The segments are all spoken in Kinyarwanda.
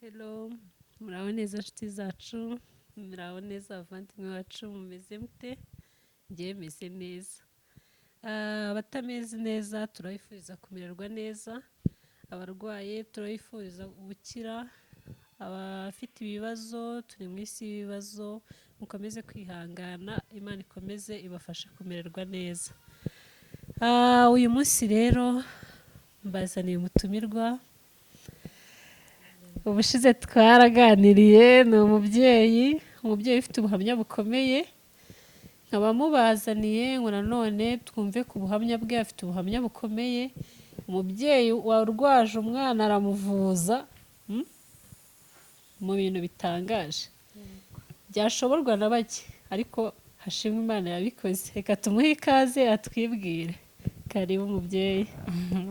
Hello, muraho neza nshuti zacu, muraho neza abavandimwe bacu, mumeze mute? Njyewe meze neza. Abatameze neza turabifuriza kumererwa neza, abarwaye turabifuriza gukira, abafite ibibazo, turi mu isi y'ibibazo, mukomeze kwihangana, Imana ikomeze ibafashe kumererwa neza. Uyu munsi rero mbazaniye umutumirwa. Ubushize twaraganiriye, ni umubyeyi ufite ubuhamya bukomeye, nkaba mubazaniye ngo nanone twumve ku buhamya bwe. Afite ubuhamya bukomeye, umubyeyi warwaje umwana aramuvuza, mu bintu bitangaje byashoborwa na bake, ariko hashimwe Imana yabikoze. Reka tumuhe ikaze atwibwire. Karibu mubyeyi.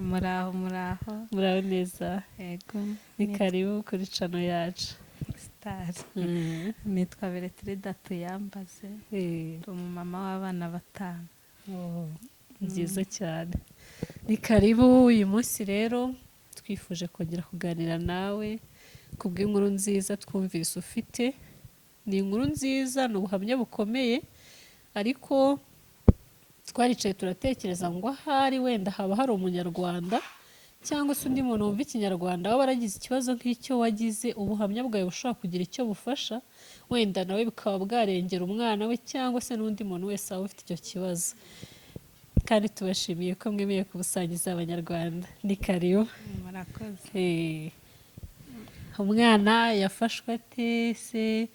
Muraho, muraho. Muraho neza. Yego. Ni karibu kuri channel yacu. Sitari. Nitwa Beretirida Tuyambaze. Ndi umumama w'abana batanu. Oh, ni byiza cyane, ni karibu. Uyu munsi rero twifuje kongera kuganira nawe ku bw'inkuru nziza twumvise ufite. Ni inkuru nziza, ni ubuhamya bukomeye, ariko twaricaye turatekereza ngo ahari wenda haba hari Umunyarwanda cyangwa se undi muntu wumva Ikinyarwanda waba waragize ikibazo nk'icyo wagize, ubuhamya bwawe bushobora kugira icyo bufasha, wenda nawe bukaba bwarengera umwana we cyangwa se n'undi muntu wese waba ufite icyo kibazo. Kandi tubashimiye ko mwemeye kubusangiza Abanyarwanda. Ni karibu. Murakoze. Umwana yafashwe ate se?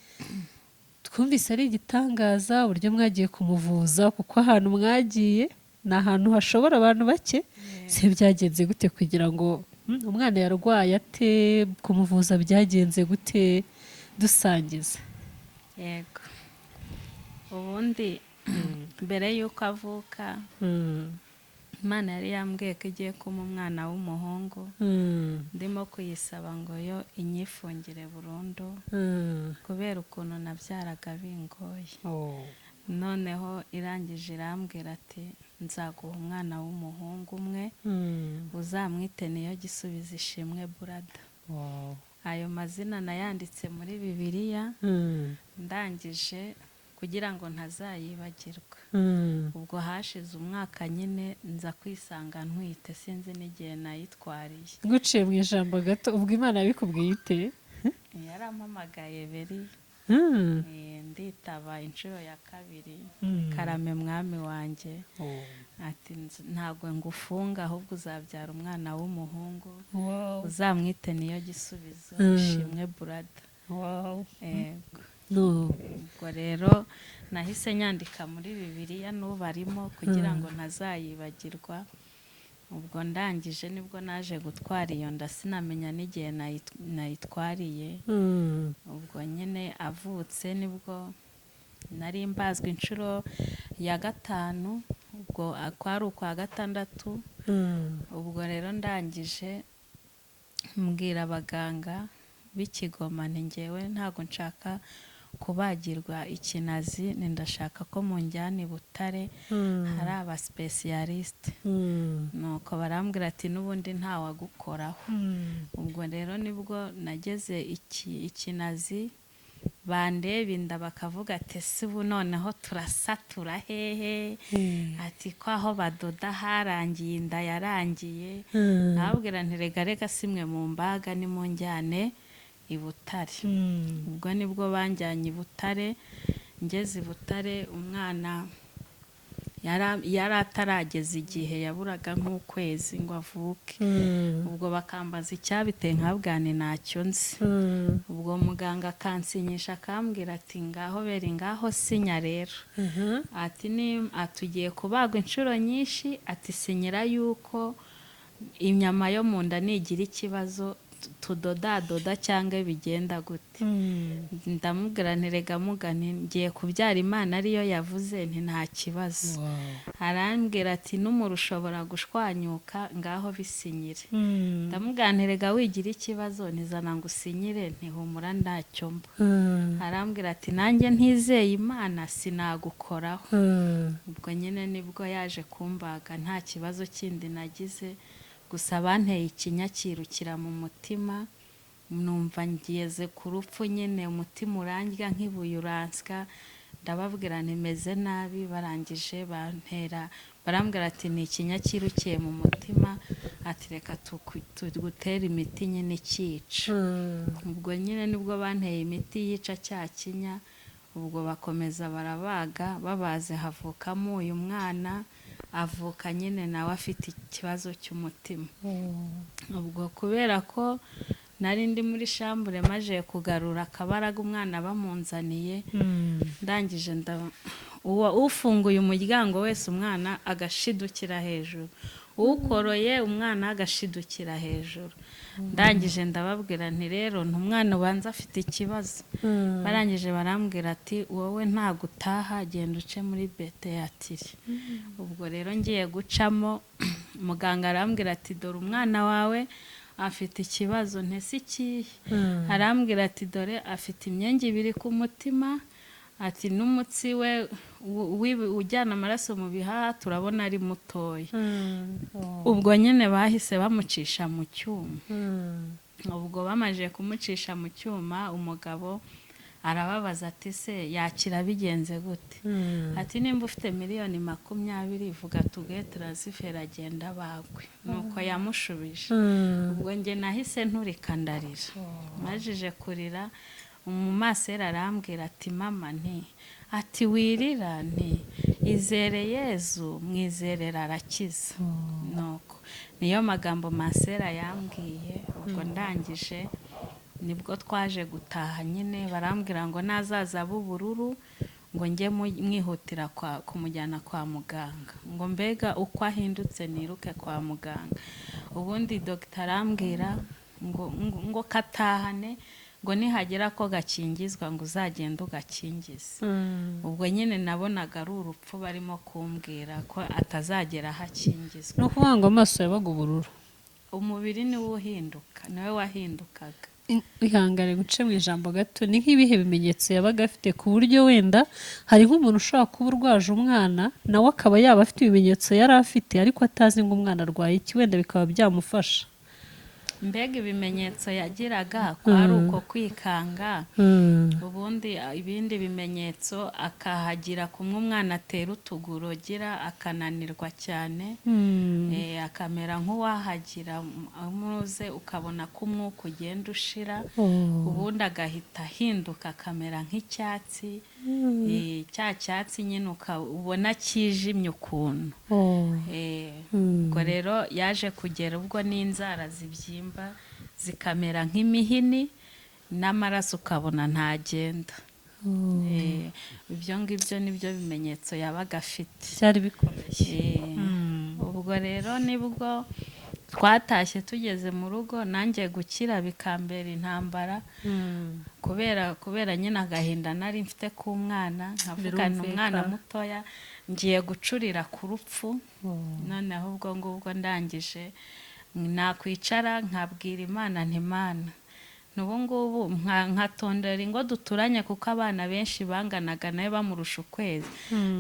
Twumvise ari igitangaza uburyo mwagiye kumuvuza, kuko ahantu mwagiye ni ahantu hashobora abantu bake. Se byagenze gute kugira ngo umwana yarwaye ate? Kumuvuza byagenze gute? Dusangiza. Yego, ubundi mbere y'uko avuka, Imana yari yambwiye ko igiye kumpa umwana w'umuhungu. Ndimo kuyisaba ngo yo inyifungire burundu, kubera ukuntu nabyaraga bingoye. Noneho irangije irambwira ati: "Nzaguha umwana w'umuhungu umwe, uzamwite Niyo Gisubizo Ishimwe Burada." Ayo mazina nayanditse muri Bibiliya, ndangije kugira ngo ntazayibagirwa. Ubwo hashize umwaka nyine nza kwisanga ntwite, sinzi n'igihe nayitwariye. Nguciye mu ijambo gato, ubwo Imana yabikubwiye ite? Yarampamagaye beri. Nditaba inshuro ya kabiri. "Karame mwami wanjye." Ati: "Ntabwo ngufunga, ahubwo uzabyara umwana w'umuhungu, uzamwite Niyo Gisubizo Ishimwe Burada." Yego. No. Ubwo rero nahise nyandika muri Bibiliya, n'ubu arimo, kugira ngo ntazayibagirwa. Ubwo ndangije nibwo naje gutwara iyo nda, sinamenya n'igihe nayitwariye. Ubwo nyine avutse nibwo nari mbazwa inshuro ya gatanu, ubwo kwari ukwa gatandatu. Ubwo rero ndangije mbwira abaganga b'Ikigoma nti: "Ngewe ntabwo nshaka kubagirwa Ikinazi, ni ndashaka ko munjyana i Butare hari aba spécialistes." Nuko barambwira ati: "N'ubundi ntawagukoraho." Ubwo rero nibwo nageze Ikinazi, bandeba inda bakavuga ati: "Ese ubu noneho turasatura hehe?" Ati: "Ko aho badoda harangiye, inda yarangiye." Nababwira nti: "Rega rega, simwe mu mbaga, nimunjyane i Butare." Ubwo nibwo banjyanye i Butare. Ngeze i Butare, umwana yari atarageza igihe, yaburaga nk'ukwezi ngo avuke. Ubwo bakambaza icyabiteye, nkabwira nti: "Ntacyo nzi." Ubwo muganga akansinyisha, akambwira ati: "Ngaho beri, ngaho sinya rero." Ati: "Ni atugiye kubagwa inshuro nyinshi." Ati: "Sinyira yuko inyama yo mu nda nigira ikibazo tudodadoda cyangwa bigenda gute." Ndamubwira nti: "Rega mugani, ngiye kubyara Imana ariyo yavuze, nti nta kibazo." Arambwira ati: "N'umura ushobora gushwanyuka, ngaho bisinyire." Ndamubwira nti: "Rega wigira ikibazo, ntizana ngo usinyire, ntihumura, ntacyo mba." Arambwira ati: "Nanjye ntizeye Imana sinagukoraho." Ubwo nyine nibwo yaje kumbaga, nta kibazo kindi nagize, gusa banteye ikinya kirukira mu mutima. Numva ngeze ku rupfu nyine, umutima urandya nk'ibuye uransya. Ndababwira nti meze nabi. Barangije bantera, barambwira ati ni ikinya cyirukiye mu mutima, ati reka tugutere imiti nyine ikica. Ubwo nyine nibwo banteye imiti yica cya kinya. Ubwo bakomeza barabaga, babaze havukamo uyu mwana, avuka nyine nawe afite ikibazo cy'umutima. Ubwo kubera ko nari ndi muri chambre, maje kugarura akabaraga, umwana bamunzaniye, ndangije uwo ufunguye umuryango wese umwana agashidukira hejuru, ukoroye umwana agashidukira hejuru. Ndangije ndababwira nti rero umwana ubanza afite ikibazo. Barangije barambwira ati wowe ntabwo utaha, genda uce muri pédiatrie. Ubwo rero ngiye gucamo, muganga arambwira ati dore umwana wawe afite ikibazo. Ntese ikihe? Arambwira ati dore afite imyenge ibiri ku mutima, ati n'umutsi we ujyana amaraso mu bihaha turabona ari mutoya. Ubwo nyine bahise bamucisha mu cyuma. Ubwo bamaze kumucisha mu cyuma, umugabo arababaza ati se yakira bigenze gute? Ati nimba ufite miliyoni 20 vuga tuguhe transfert agenda bagwe. Nuko yamushubije. Ubwo njye nahise nturika ndarira. Majije kurira, umumasera arambwira ati mama, nti ati wirira, nti izere Yezu, mwizerera arakiza. Nuko niyo magambo masera yambwiye. Ubwo ndangije nibwo twaje gutaha nyine, barambwira ngo nazaza b'ubururu ngo njye mwihutira kumujyana kwa muganga, ngo mbega uko ahindutse niruke kwa muganga. Ubundi dogita arambwira ngo katahane, ngo nihagera ko gakingizwa ngo uzagende ugakingize. Ubwo nyine nabonaga ari urupfu barimo kumbwira ko atazagera aho akingizwa. Ni ukuvuga ngo amaso yabaga ubururu? Umubiri niwo uhinduka, niwe wahindukaga. Ihangane guce mu ijambo gato, ni nk'ibihe bimenyetso yabaga afite, ku buryo wenda hari nk'umuntu ushobora kuba urwaje umwana, nawe akaba yaba afite ibimenyetso yari afite ariko atazi ngo umwana arwaye iki, wenda bikaba byamufasha? Mbega ibimenyetso yagiraga kwari uko kwikanga. Ubundi ibindi bimenyetso akahagira kumwe umwana atera utugurogira, akananirwa cyane, akamera nk'uwahagira umuze, ukabona ko umwuka ugenda ushira. Ubundi agahita ahinduka akamera nk'icyatsi, cya cyatsi nyine ubona kijimye ukuntu. Ubwo rero yaje kugera ubwo n'inzara zibyimba zikamera nk'imihini, n'amaraso ukabona ntagenda. Ibyo ngibyo nibyo bimenyetso yabaga afite. Byari bikomeye. Ubwo rero nibwo twatashye, tugeze mu rugo nanjye gukira bikambera intambara, kubera nyine agahinda nari mfite k'umwana, nkavuga ni umwana mutoya ngiye gucurira ku rupfu. Noneho ubwo ngubwo ndangije nakwicara nkabwira Imana nti Mana, n'ubu ngubu nkatondera ingo duturanye, kuko abana benshi banganaga nawe bamurusha ukwezi,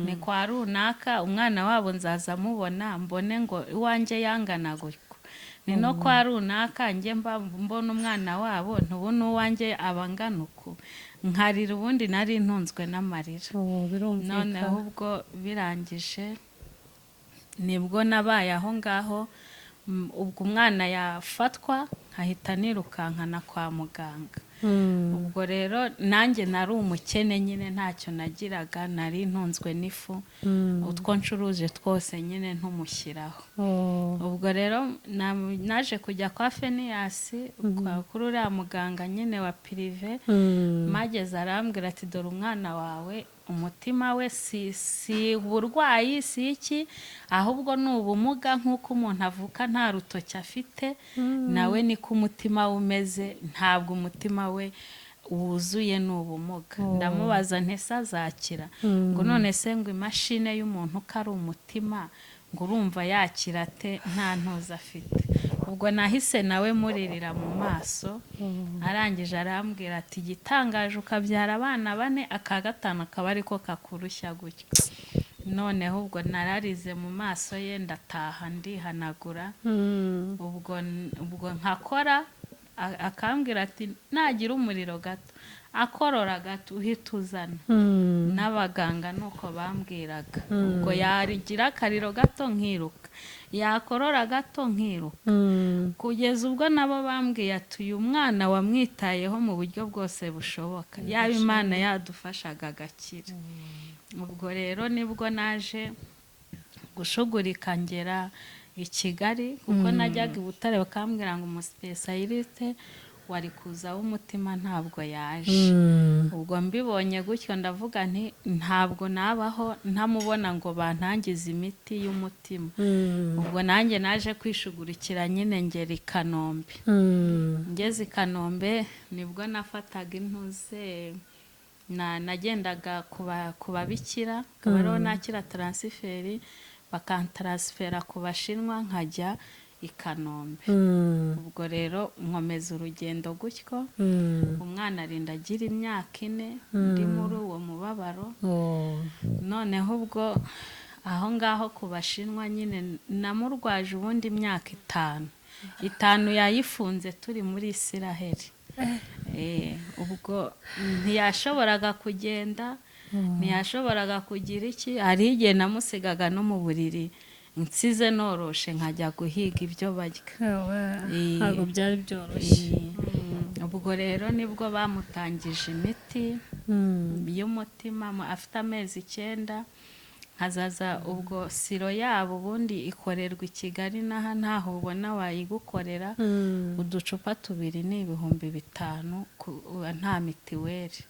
ni kwa runaka umwana wabo nzaza mubona, mbone ngo iwanjye yangana gutyo, ni no kwa runaka njye mba mbona umwana wabo, ntubona uwanjye aba angana uku, nkarira. Ubundi nari ntunzwe n'amarira. Birumvikana. Noneho ubwo birangije nibwo nabaye aho ngaho, ubwo umwana yafatwa nkahita nirukankana kwa muganga. Ubwo rero nanjye nari umukene nyine, ntacyo nagiraga, nari ntunzwe n'ifu, utwo ncuruje twose nyine ntumushyiraho. Ubwo rero naje kujya kwa Feniyasi, kuri uriya muganga nyine wa privé. Mageze arambwira ati dore umwana wawe, umutima we si uburwayi, si iki, ahubwo ni ubumuga. Nk'uko umuntu avuka nta rutoki afite, nawe niko umutima we umeze, ntabwo umutima we wuzuye, ni ubumuga. Ndamubaza ntese azakira? Ngo none se ngo imashini y'umuntu ko ari umutima, ngo urumva yakira ate nta ntuza afite? Ubwo nahise nawe muririra mu maso. Arangije arambwira ati igitangaje ukabyara abana bane, aka gatanu akaba ariko kakurushya gutyo. Noneho ubwo nararize mu maso ye, ndataha ndihanagura. Ubwo nkakora Akambwira ati nagira umuriro gato, akorora gato, uhita uzana. N'abaganga nuko bambwiraga. Ubwo yagira akariro gato nkiruka, yakorora gato nkiruka, kugeza ubwo nabo bambwiye ati uyu mwana wamwitayeho mu buryo bwose bushoboka, yaba Imana yadufashaga agakira. Ubwo rero nibwo naje gushugurika ngera i Kigali, kuko najyaga i Butare bakambwira ngo umusipesayirite wari kuza w'umutima ntabwo yaje. Ubwo mbibonye gutyo ndavuga nti ntabwo nabaho ntamubona ngo bantangize imiti y'umutima. Ubwo nanjye naje kwishugurikira nyine ngera i Kanombe. Ngeze i Kanombe nibwo nafataga intuze nagendaga ku babikira, akaba ariho nakira transfert, bakantaransifera ku Bashinwa nkajya i Kanombe. Ubwo rero nkomeza urugendo gutyo. Umwana arinda agira imyaka 4 ndi muri uwo mubabaro. Noneho ubwo aho ngaho ku Bashinwa nyine namurwaje ubundi imyaka 5, 5 yayifunze turi muri Isiraheli. Ubwo ntiyashoboraga kugenda, ntiyashoboraga kugira iki. Hari igihe namusigaga no mu buriri nsize noroshe nkajya guhiga ibyo barya. Ntabwo byari byoroshye. Ubwo rero nibwo bamutangije imiti y'umutima afite amezi 9, nkazaza. Ubwo siro yabo ubundi ikorerwa i Kigali, n'aha ntaho ubona wayigukorera. Uducupa 2 ni 5000 nta mitiweli,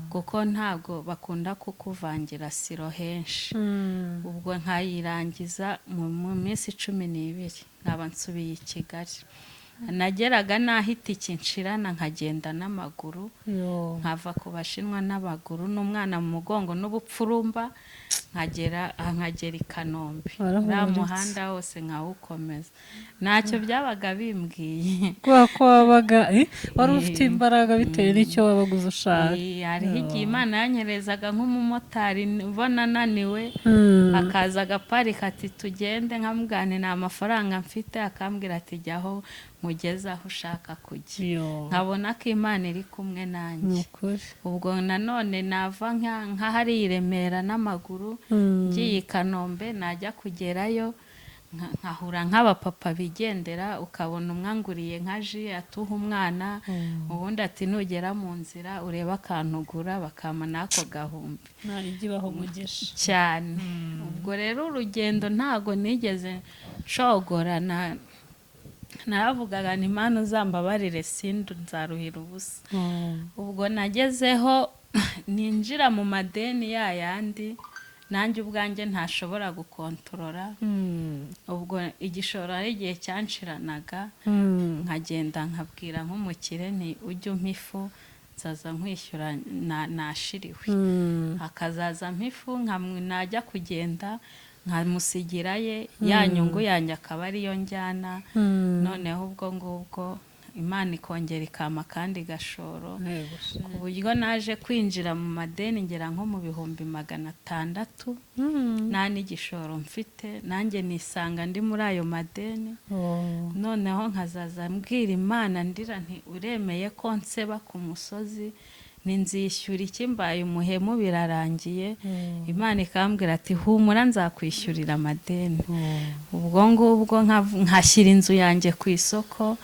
kuko ntabwo bakunda kukuvangira siro henshi. Ubwo nkayirangiza mu minsi 12 nkaba nsubiye i Kigali. Nageraga n'aho itike nshirana nkagenda n'amaguru, nkava ku Bashinwa n'amaguru n'umwana mu mugongo n'ubupfurumba, nkagera i Kanombe. Warahuritse. Uriya muhanda wose nkawukomeza, ntacyo byabaga bimbwiye. Kubera ko wabaga wari ufite imbaraga bitewe n'icyo wabaga uzi ushaka. Hariho igihe Imana yanyerezaga nk'umumotari mbona ananiwe, akaza agaparika ati tugende, nkamubwira nti nta mafaranga mfite, akambwira ati jyaho nkugeze aho ushaka kujya. Nkabona ko Imana iri kumwe nanjye. Ni ukuri. Ubwo nanone nava nk'ahari i Remera n'amaguru ngiye i Kanombe, najya kugerayo nkahura nk'abapapa bigendera, ukabona umwe anguriye nka ji atuha umwana, ubundi ati nugera mu nzira urebe akantu ugura, bakampa n'ako gahumbi. Imana ijye ibaha umugisha. Cyane. Ubwo rero urugendo ntago nigeze nshogora, naravugaga nti Imana uzambabarire sindu nzaruhira ubusa. Ubwo nagezeho ninjira mu madeni ya yandi nanjye ubwanjye ntashobora gukontorora. Ubwo igishoro ari igihe cyanshiranaga, nkagenda nkabwira nk'umukire nti ujye umpa ifu nzaza nkwishyura nashiriwe. Akazaza mpa ifu, najya kugenda nkamusigira ye, ya nyungu yanjye akaba ariyo njyana. Noneho ubwo ngubwo Imana ikongera ikampa kandi gashoro, ku buryo naje kwinjira mu madeni ngera nko mu 600,000, nta n'igishoro mfite, nanjye nisanga ndi muri ayo madeni. Noneho nkazaza mbwira Imana ndira nti uremeye ko nseba ku musozi, ninzishyura iki, mbaye umuhemu birarangiye. Imana ikambwira ati humura nzakwishyurira amadeni. Ubwo ngubwo nkashyira inzu yanjye ku isoko,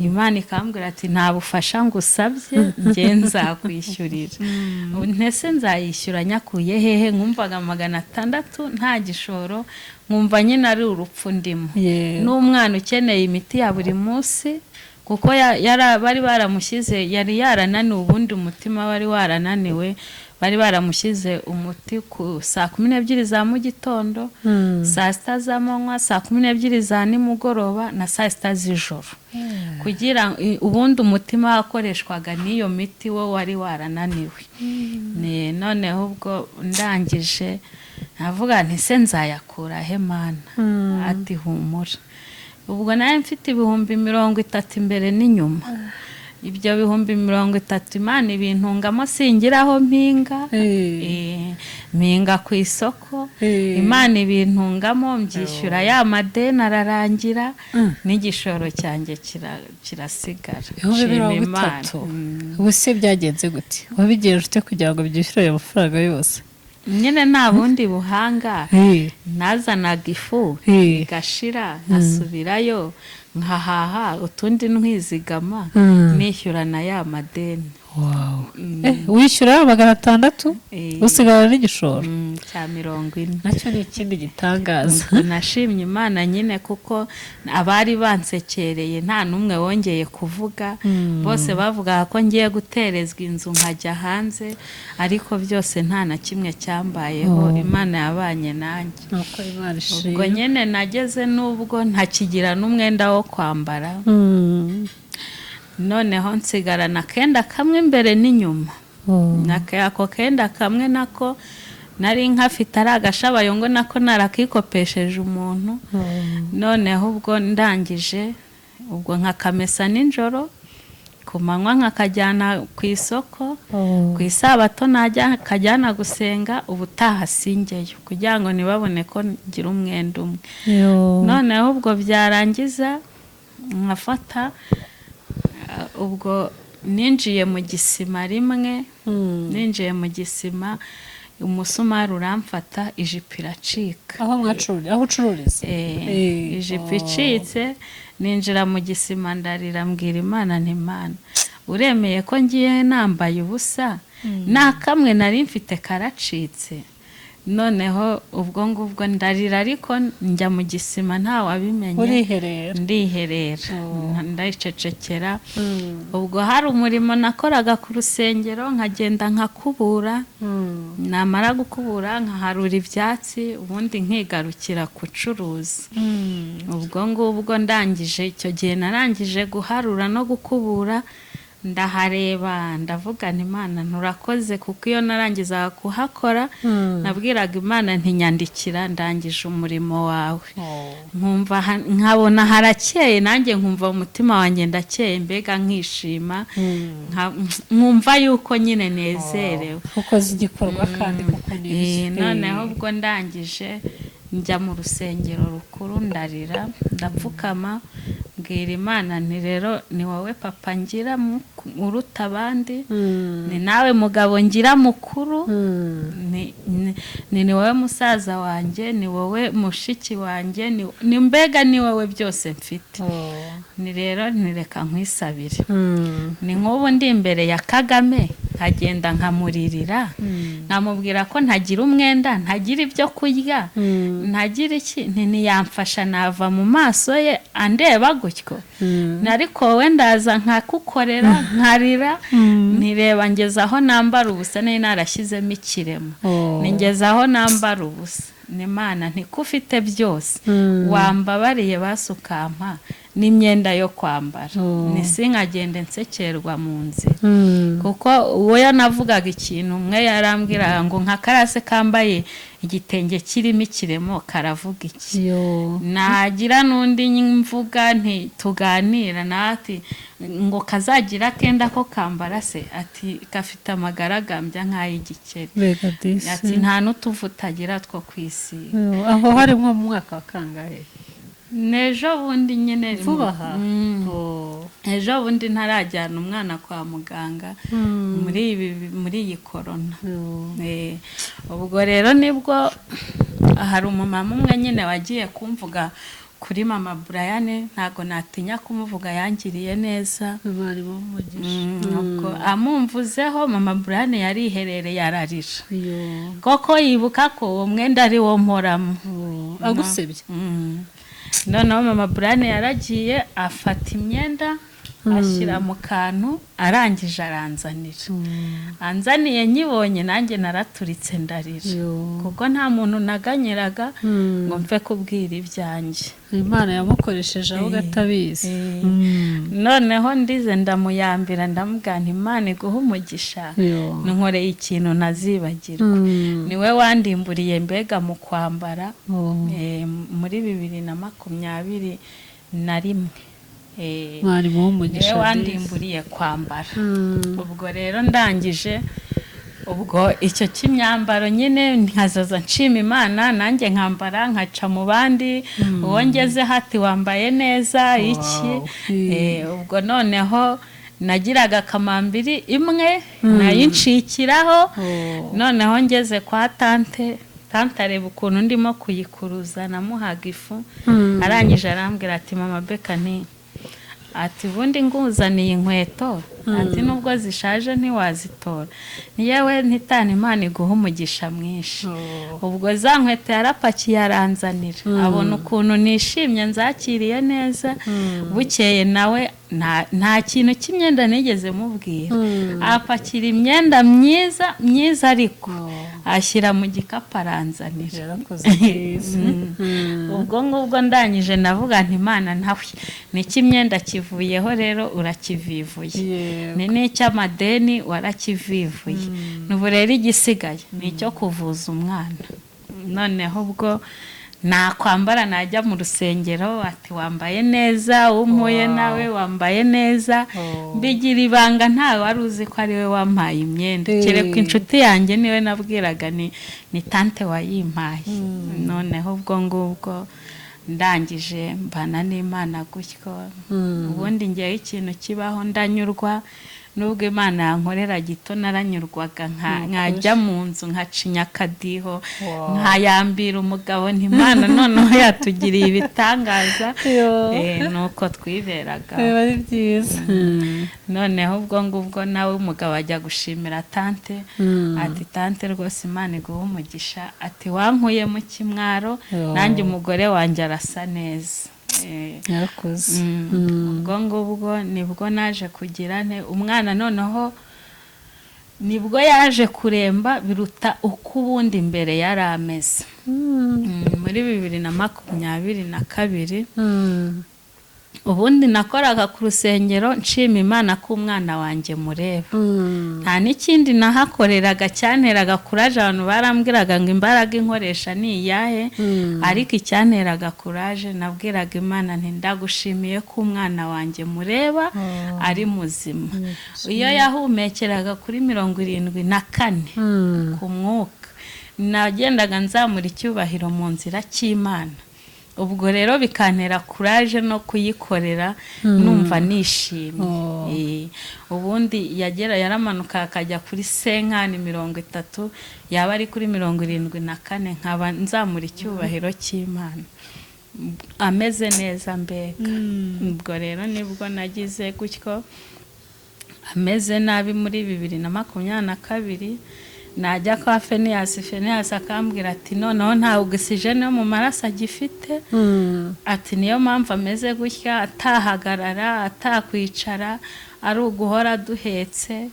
Imana ikambwira ati nta bufasha ngusabye, njye nzakwishyurira. Ntese nzayishyura nyakuye hehe? Nkumvaga 600 nta gishoro, nkumva nyine ari urupfu ndimo. N'umwana ukeneye imiti ya buri munsi, kuko bari baramushyize, yari yarananiwe, ubundi umutima wari warananiwe, bari baramushyize umuti ku saa 12 za mu gitondo, saa 6 z'amanywa, saa 12 za nimugoroba na saa 6 z'ijoro, kugira ubundi umutima wakoreshwaga n'iyo miti wo wari warananiwe. Noneho ubwo ndangije navuga nti se nzayakura he Mana? Ati humura. Ubwo nawe mfite 30,000 imbere n'inyuma. Ibyo 30,000 Imana ibintungamo, singiraho mpinga. Mpinga ku isoko. Imana ibintungamo, mbyishyura ya madeni ararangira, n'igishoro cyanjye kirasigara. Ibihumbi Nshima mirongo Imana. itatu. Ubu se byagenze gute? Wabigenje ute kugira ngo byishyure ayo mafaranga yose? Nyine nta bundi buhanga, nazanaga ifu igashira, nkasubirayo nkahaha utundi, ntwizigama, nishyura na ya madeni. Wow. Wishyura 600, usigara n'igishoro cya 40. Nacyo ni ikindi gitangaza. Ubwo nashimye Imana nyine, kuko abari bansekereye nta n'umwe wongeye kuvuga. Bose bavugaga ko ngiye guterezwa inzu nkajya hanze, ariko byose nta na kimwe cyambayeho. Imana yabanye nanjye. Nuko Imana Ubwo ishimwe. nyine nageze n'ubwo ntakigira n'umwenda wo kwambara. Noneho nsigarana akenda kamwe imbere n'inyuma. Ako kenda kamwe nako nari nkafite ari agashabayongo, nako narakikopesheje umuntu. Noneho ubwo ndangije, ubwo nkakamesa nijoro, ku manywa nkakajyana ku isoko. Ku isabato najya nkajyana gusenga, ubutaha sinjyeyo kugira ngo ntibabone ko ngira umwenda umwe. Yo. Noneho ubwo byarangiza nkafata, ubwo ninjiye mu gisima rimwe. Ninjiye mu gisima, umusumari uramfata, ijipo iracika. Aho mwacururiza, aho ucururiza? Ijipo icitse, ninjira mu gisima ndarira, mbwira Imana nti: "Imana, uremeye ko ngiye nambaye ubusa, nta kamwe nari mfite, karacitse." Noneho ubwo ngubwo ndarira, ariko njya mu gisima ntawabimenye. Uriherera? Ndiherera, ndayicecekera. Ubwo hari umurimo nakoraga ku rusengero, nkagenda nkakubura, namara gukubura nkaharura ibyatsi, ubundi nkigarukira gucuruza. Ubwo ngubwo ndangije, icyo gihe narangije guharura no gukubura, ndahareba ndavuga nti: "Imana, nturakoze," kuko iyo narangizaga kuhakora nabwiraga Imana ntinyandikira ndangije umurimo wawe. Nkumva nkabona harakeye, nanjye nkumva umutima wanjye ndakeye, mbega nkishima, nkumva yuko nyine nezerewe. Ukoze igikorwa kandi kuko ni byo. Noneho ubwo ndangije njya mu rusengero rukuru, ndarira, ndapfukama, mbwira Imana nti: "Rero ni wowe papa ngira uruta abandi, ni nawe mugabo ngira mukuru, ni wowe musaza wanjye, ni wowe mushiki wanjye, ni mbega ni wowe byose mfite. Ni rero ntireka nkwisabire, ni nk'ubu ndi imbere ya Kagame nkagenda nkamuririra, nkamubwira ko ntagira umwenda, ntagira ibyo kurya, ntagira iki, ntiyamfasha nava mu maso ye andeba gutyo? Ariko wowe ndaza nkakukorera, nkarira, ntireba ngeze aho nambara ubusa, nari narashyizemo ikiremo, ningeze aho nambara ubusa, ni Imana ntiko ufite byose, wambabariye basi ukampa n'imyenda yo kwambara, ni sinkagende nsekerwa mu nzira." Kuko uwo yanavugaga ikintu, umwe yarambwiraga ngo: "Nka karase kambaye igitenge kirimo ikiremo karavuga iki?" Yo. Nagira n'undi mvuga nti tuganira nawe, ati ngo kazagira akenda ko kambara se, ati gafite amagaragambya nk'ay'igikeri. Mbega disi. Ati nta n'utuvuta agira two kwisiga. Yo, aho hari nko mu mwaka wa kangahe? N'ejo bundi nyine. Vuba aha? Mm. Oh. Ejo bundi ntarajyana umwana kwa muganga, muri iyi korona. Yo. Ubwo rero nibwo hari umumama umwe nyine wagiye kumvuga kuri mama Brian, ntabwo natinya kumuvuga, yangiriye neza. Imana imuhe umugisha. Ubwo amumvuzeho, mama Brian yariherereye ararira, Yo. koko yibuka ko uwo mwenda ari wo mporamo. Oh. Agusebye. Noneho mama Brian yaragiye afata imyenda ashyira mu kantu, arangije aranzanira. Anzaniye nyibonye nanjye naraturitse ndarira, Yo. kuko nta muntu naganyiraga ngo mve kubwira ibyanjye. Imana yamukoresheje ahubwo atabizi. Noneho ndize ndamuyambira, ndamubwira nti: "Imana iguhe umugisha, Yo. nkoreye ikintu ntazibagirwa." Niwe wandimburiye mbega mu kwambara. Oh. Muri 2021. Mwarimu w'umugisha. Niwe wandimburiye kwambara. Ubwo rero ndangije, ubwo icyo cy'imyambaro nyine nkazaza nshima Imana, nanjye nkambara nkaca mu bandi, uwo ngeze hati wambaye neza iki. Ubwo noneho nagiraga kamambiri imwe nayincikiraho. Noneho ngeze kwa tante, tante areba ukuntu ndimo kuyikuruza, namuhaga ifu. Arangije arambwira ati: "Mama Beka," nti ati: "ubundi nguzaniye inkweto," ati: "nubwo zishaje ntiwazitora?" Yewe, ntitane, Imana iguha umugisha mwinshi. Ubwo za nkweto yarapakiye aranzanira, abona ukuntu nishimye nzakiriye neza. Bukeye nawe nta kintu cy'imyenda nigeze mubwira, apakira imyenda myiza myiza, ariko ashyira mu gikapu aranzanira. Yarakoze neza. Ubwo ngubwo ndangije navuga nti: "Imana nawe niki imyenda kivuyeho rero urakivivuye, ni n'icy'amadeni warakivivuye, ubu rero igisigaye ni icyo kuvuza umwana." Noneho ubwo nakwambara najya mu rusengero ati: "Wambaye neza." Umpuye nawe: "Wambaye neza." Mbigira ibanga, ntawe wari uzi ko ari we wampaye imyenda, kereka inshuti yanjye niwe nabwiraga ni tante wayimpaye. Noneho ubwo ngubwo ndangije mbana n'Imana gutyo. Ubundi ngewe ikintu kibaho ndanyurwa, nubwo Imana yankorera gito naranyurwaga, nkajya mu nzu nkacinya akadiho, nkayambira umugabo nti: "Imana noneho yatugiriye ibitangaza." Nuko twiberaga. Biba ari byiza. Noneho ubwo ngubwo nawe umugabo ajya gushimira tante, ati: "Tante rwose Imana iguhe umugisha," ati: "wankuye mu kimwaro, nanjye umugore wanjye arasa neza." Yarakoze. Ubwo ngubwo nibwo naje kugira nte umwana, noneho nibwo yaje kuremba biruta uko ubundi mbere yari ameze. Muri 2022. Ubundi nakoraga ku rusengero nshima Imana ko umwana wanjye mureba. Nta n'ikindi nahakoreraga cyanteraga courage. Abantu barambwiraga ngo imbaraga inkoresha ni iyahe? Ariko icyanteraga courage, nabwiraga Imana nti: "Ndagushimiye ko umwana wanjye mureba ari muzima." Iyo yahumekeraga kuri 74 ku mwuka, nagendaga nzamura icyubahiro mu nzira cy'Imana. Ubwo rero bikantera courage no kuyikorera numva nishimye. Ubundi yagera yaramanuka akajya kuri senkani 30, yaba ari kuri 74 nkaba nzamura icyubahiro cy'Imana ameze neza mbega. Ubwo rero nibwo nagize gutyo ameze nabi muri 2022, najya kwa Feniyasi, Feniyasi akambwira ati: "Noneho nta ogisijene yo mu maraso agifite," ati: "niyo mpamvu ameze gutya, atahagarara, atakwicara, ari uguhora duhetse."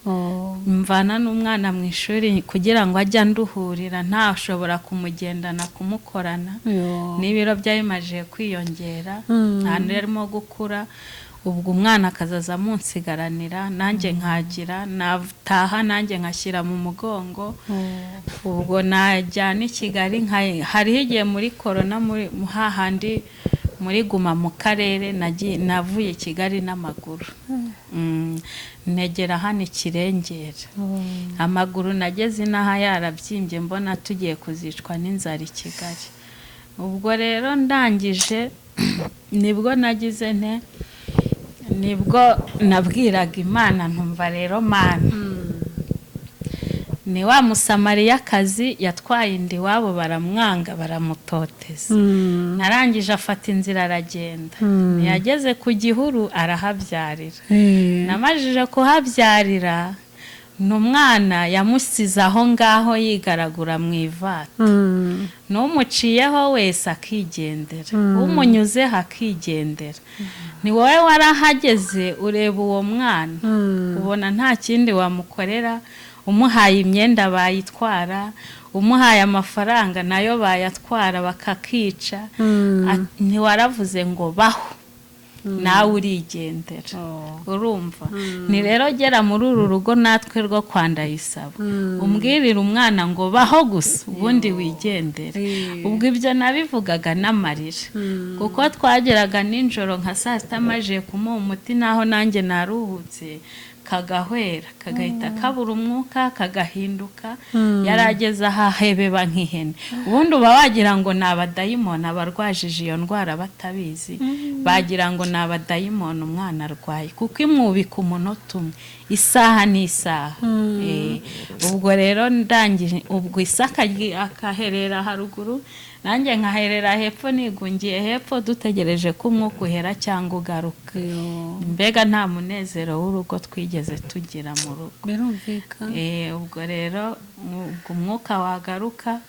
Mvana n'umwana mu ishuri kugira ngo ajye anduhurira, ntashobora kumugendana kumukorana. N'ibiro byari bimaze kwiyongera, nta arimo gukura. Ubwo umwana akazaza amunsigaranira, nanjye nkagira nataha nanjye nkashyira mu mugongo. Ubwo najyana i Kigali, hariho igihe muri korona, muri hahandi muri guma mu karere, navuye i Kigali n'amaguru. Ntegera hano Ikirengera amaguru, nageze inaha yarabyimbye, mbona tugiye kuzicwa n'inzara i Kigali. Ubwo rero ndangije nibwo nagize nte, nibwo nabwiraga Imana ntumva rero Mana, ni wa Musamariyakazi yatwaye inda iwabo baramwanga baramutoteza, narangije afata inzira aragenda, ntiyageze ku gihuru arahabyarira. Namajije kuhabyarira, ni umwana yamusize aho ngaho yigaragura mu ivata, n'umuciyeho wese akigendera, umunyuzeho akigendera. Ni wowe warahageze ureba uwo mwana, ubona nta kindi wamukorera, umuhaye imyenda bayitwara, umuhaye amafaranga nayo bayatwara bakakica. Ntiwaravuze ngo baho. Nawe urigendera. Oh. Urumva, ni rero gera muri uru rugo natwe rwo kwa Ndayisaba, umbwirire umwana ngo baho gusa, ubundi wigendere. Ubwo ibyo nabivugaga n'amarira, kuko twageraga nijoro nka saa 6 amajije kumuha umuti, naho nanjye naruhutse, kagahwera, kagahita kabura umwuka, kagahinduka. Yari ageze aho ahebeba nk'ihene. Ubundi uba wagira ngo ni abadayimoni, abarwajije iyo ndwara batabizi bagira ngo ni abadayimoni umwana arwaye, kuko imwubika umunota umwe, isaha n'isaha. Ubwo rero ndangije, ubwo isaka akaherera haruguru, nanjye nkaherera hepfo, nigungiye hepfo, dutegereje ko umwuka uhera cyangwa ugaruka. Yo. Mbega nta munezero w'urugo twigeze tugira mu rugo. Birumvikana. Ubwo rero ubwo umwuka wagaruka,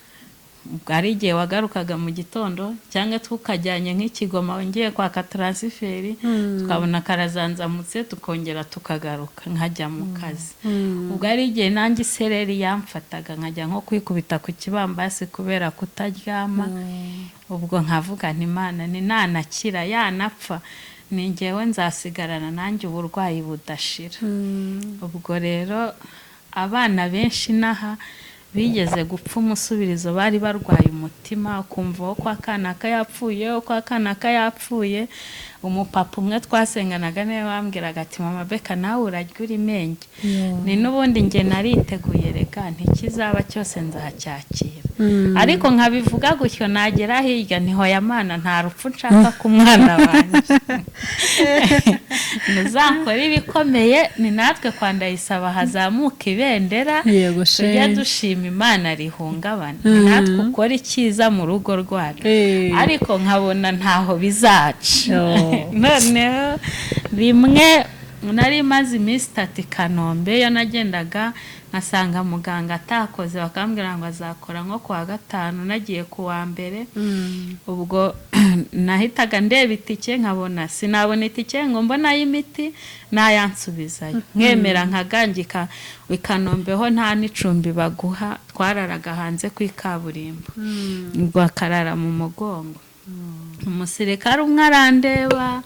ubwo ari igihe wagarukaga mu gitondo, cyangwa tukajyanye nk'ikigoma ngiye kwaka transfert, tukabona karazanzamutse, tukongera tukagaruka, nkajya mu kazi. Ubwo ari igihe nanjye isereri yamfataga, nkajya nko kwikubita ku kibambasi kubera kutaryama. Ubwo nkavuga nti: "Imana, ni nanakira yanapfa, ni njyewe nzasigarana nanjye uburwayi budashira." Ubwo rero abana benshi inaha bigeze gupfa umusubirizo, bari barwaye umutima, ukumva uwo kwa kanaka yapfuye, uwo kwa kanaka yapfuye. Umupapa umwe twasenganaga niwe wambwiraga ati: "Mama Beka, nawe urarya uri menge." Ni n'ubundi njye nariteguye, reka ntikizaba cyose nzacyakira. Ariko nkabivuga gutyo, nagera hirya ntihoya: "Mana, nta rupfu nshaka ku mwana wanjye, ntuzakore ibikomeye." Ni natwe kwa Ndayisaba hazamuka ibendera, Yego. tujye Shenge. dushima Imana rihungabana, ni natwe ukora icyiza mu rugo rwacu. Ariko nkabona ntaho bizaca. Noneho rimwe nari maze iminsi 3 i Kanombe, iyo nagendaga nkasanga muganga atakoze, bakambwira ngo azakora nko ku wa gatanu, nagiye ku wa mbere. Ubwo nahitaga ndeba itike, nkabona sinabona itike ngo mbone ay'imiti n'ayansubizayo, nkemera nkagangika. I Kanombe ho nta n'icumbi baguha, twararaga hanze ku ikaburimbo, ubwo akarara mu mugongo. Umusirikare umwe arandeba,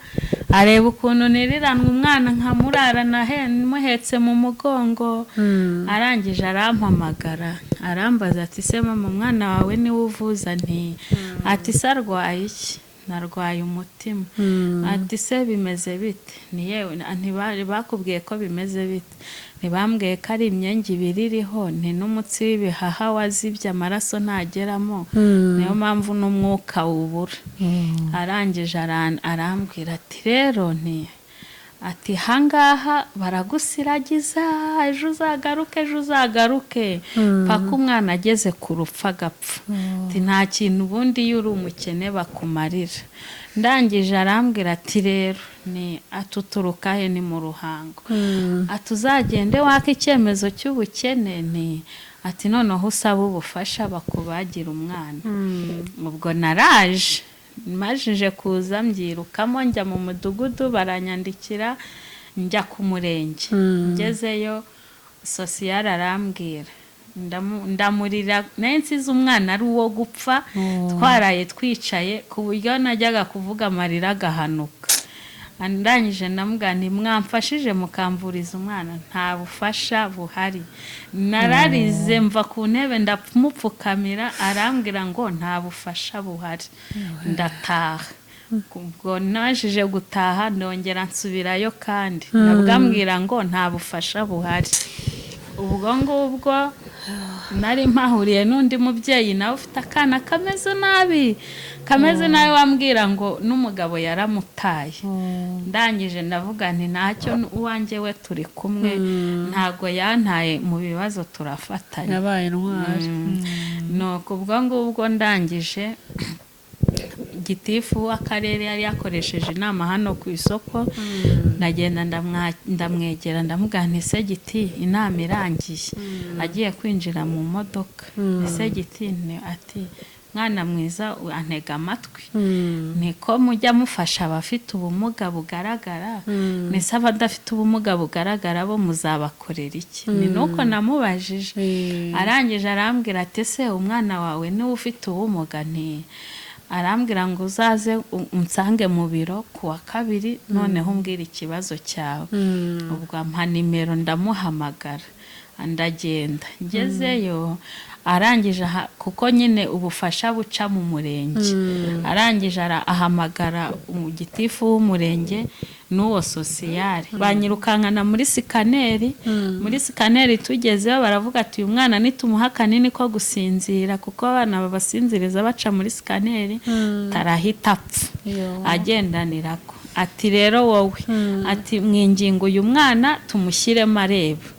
areba ukuntu niriranwa umwana, nkamurarana muhetse mu mugongo. Arangije arampamagara, arambaza ati: "Se mama, umwana wawe niwe uvuza?" Nti ati: "Se arwaye iki?" "Narwaye umutima." Ati: "Se bimeze bite?" Ni yewe ntibari bakubwiye ko bimeze bite? Ntibambwiye ko ari imyenge ibiri iriho, ni n'umutsi w'ibihaha wazibye, amaraso ntageramo, niyo mpamvu n'umwuka wubura. Arangije arambwira ati: "Rero," nti ati: "hangaha baragusiragiza, ejo uzagaruke, ejo uzagaruke, paka umwana ageze ku rupfu agapfa." Ati: "Nta kintu ubundi iyo uri umukene bakumarira." Ndangije arambwira ati: "Rero," ni atuturuka he? Ni mu Ruhango. Ati: "Uzagende waka icyemezo cy'ubukene," ni ati "noneho usaba ubufasha bakubagira umwana." Ubwo naraje, majije kuza mbyirukamo njya mu mudugudu, baranyandikira, njya ku murenge. Ngezeyo social arambwira, ndamurira, nari nsize umwana ari uwo gupfa, twaraye twicaye, ku buryo najyaga kuvuga amarira agahanuka. Ndangije ndamubwira nti: "Mwamfashije mukamvuriza umwana?" Nta bufasha buhari. Nararize mva ku ntebe, ndamupfukamira, arambwira ngo nta bufasha buhari, ndataha. Ubwo najije gutaha ndongera nsubirayo kandi nabwo ambwira ngo nta bufasha buhari. Ubwo ngubwo nari mpahuriye n'undi mubyeyi nawe ufite akana kameze nabi, kameze nabi, wambwira ngo n'umugabo yaramutaye. Ndangije ndavuga nti: "Ntacyo, uwanjye we turi kumwe, ntabwo yantaye mu bibazo, turafatanya." Yabaye intwari. Nuko ubwo ngubwo ndangije, gitifu w'akarere yari yakoresheje inama hano ku isoko, ndagenda ndamwegera, ndamubwira nti: "Se giti, inama irangiye," agiye kwinjira mu modoka, "ese giti," ati: "Mwana mwiza," antega amatwi, "niko mujya mufasha abafite ubumuga bugaragara, mbese abadafite ubumuga bugaragara bo muzabakorera iki?" Ni nuko namubajije. Arangije arambwira ati: "Ese umwana wawe niwe ufite ubumuga?" Nti Arambwira ngo uzaze unsange mu biro ku wa kabiri, noneho umbwire ikibazo cyawe. Ubwo ampa nimero, ndamuhamagara, ndagenda. Ngezeyo arangije kuko nyine ubufasha buca mu murenge, arangije ahamagara gitifu w'umurenge n'uwo social, banyirukankana muri scanner. Muri scanner tugezeyo baravuga ati: "Uyu mwana nitumuha akanini ko gusinzira, kuko abana babasinziriza baca muri scanner, tarahita apfa." Agendanirako ati: "Rero wowe," ati, "mwingingo uyu mwana tumushyiremo areba."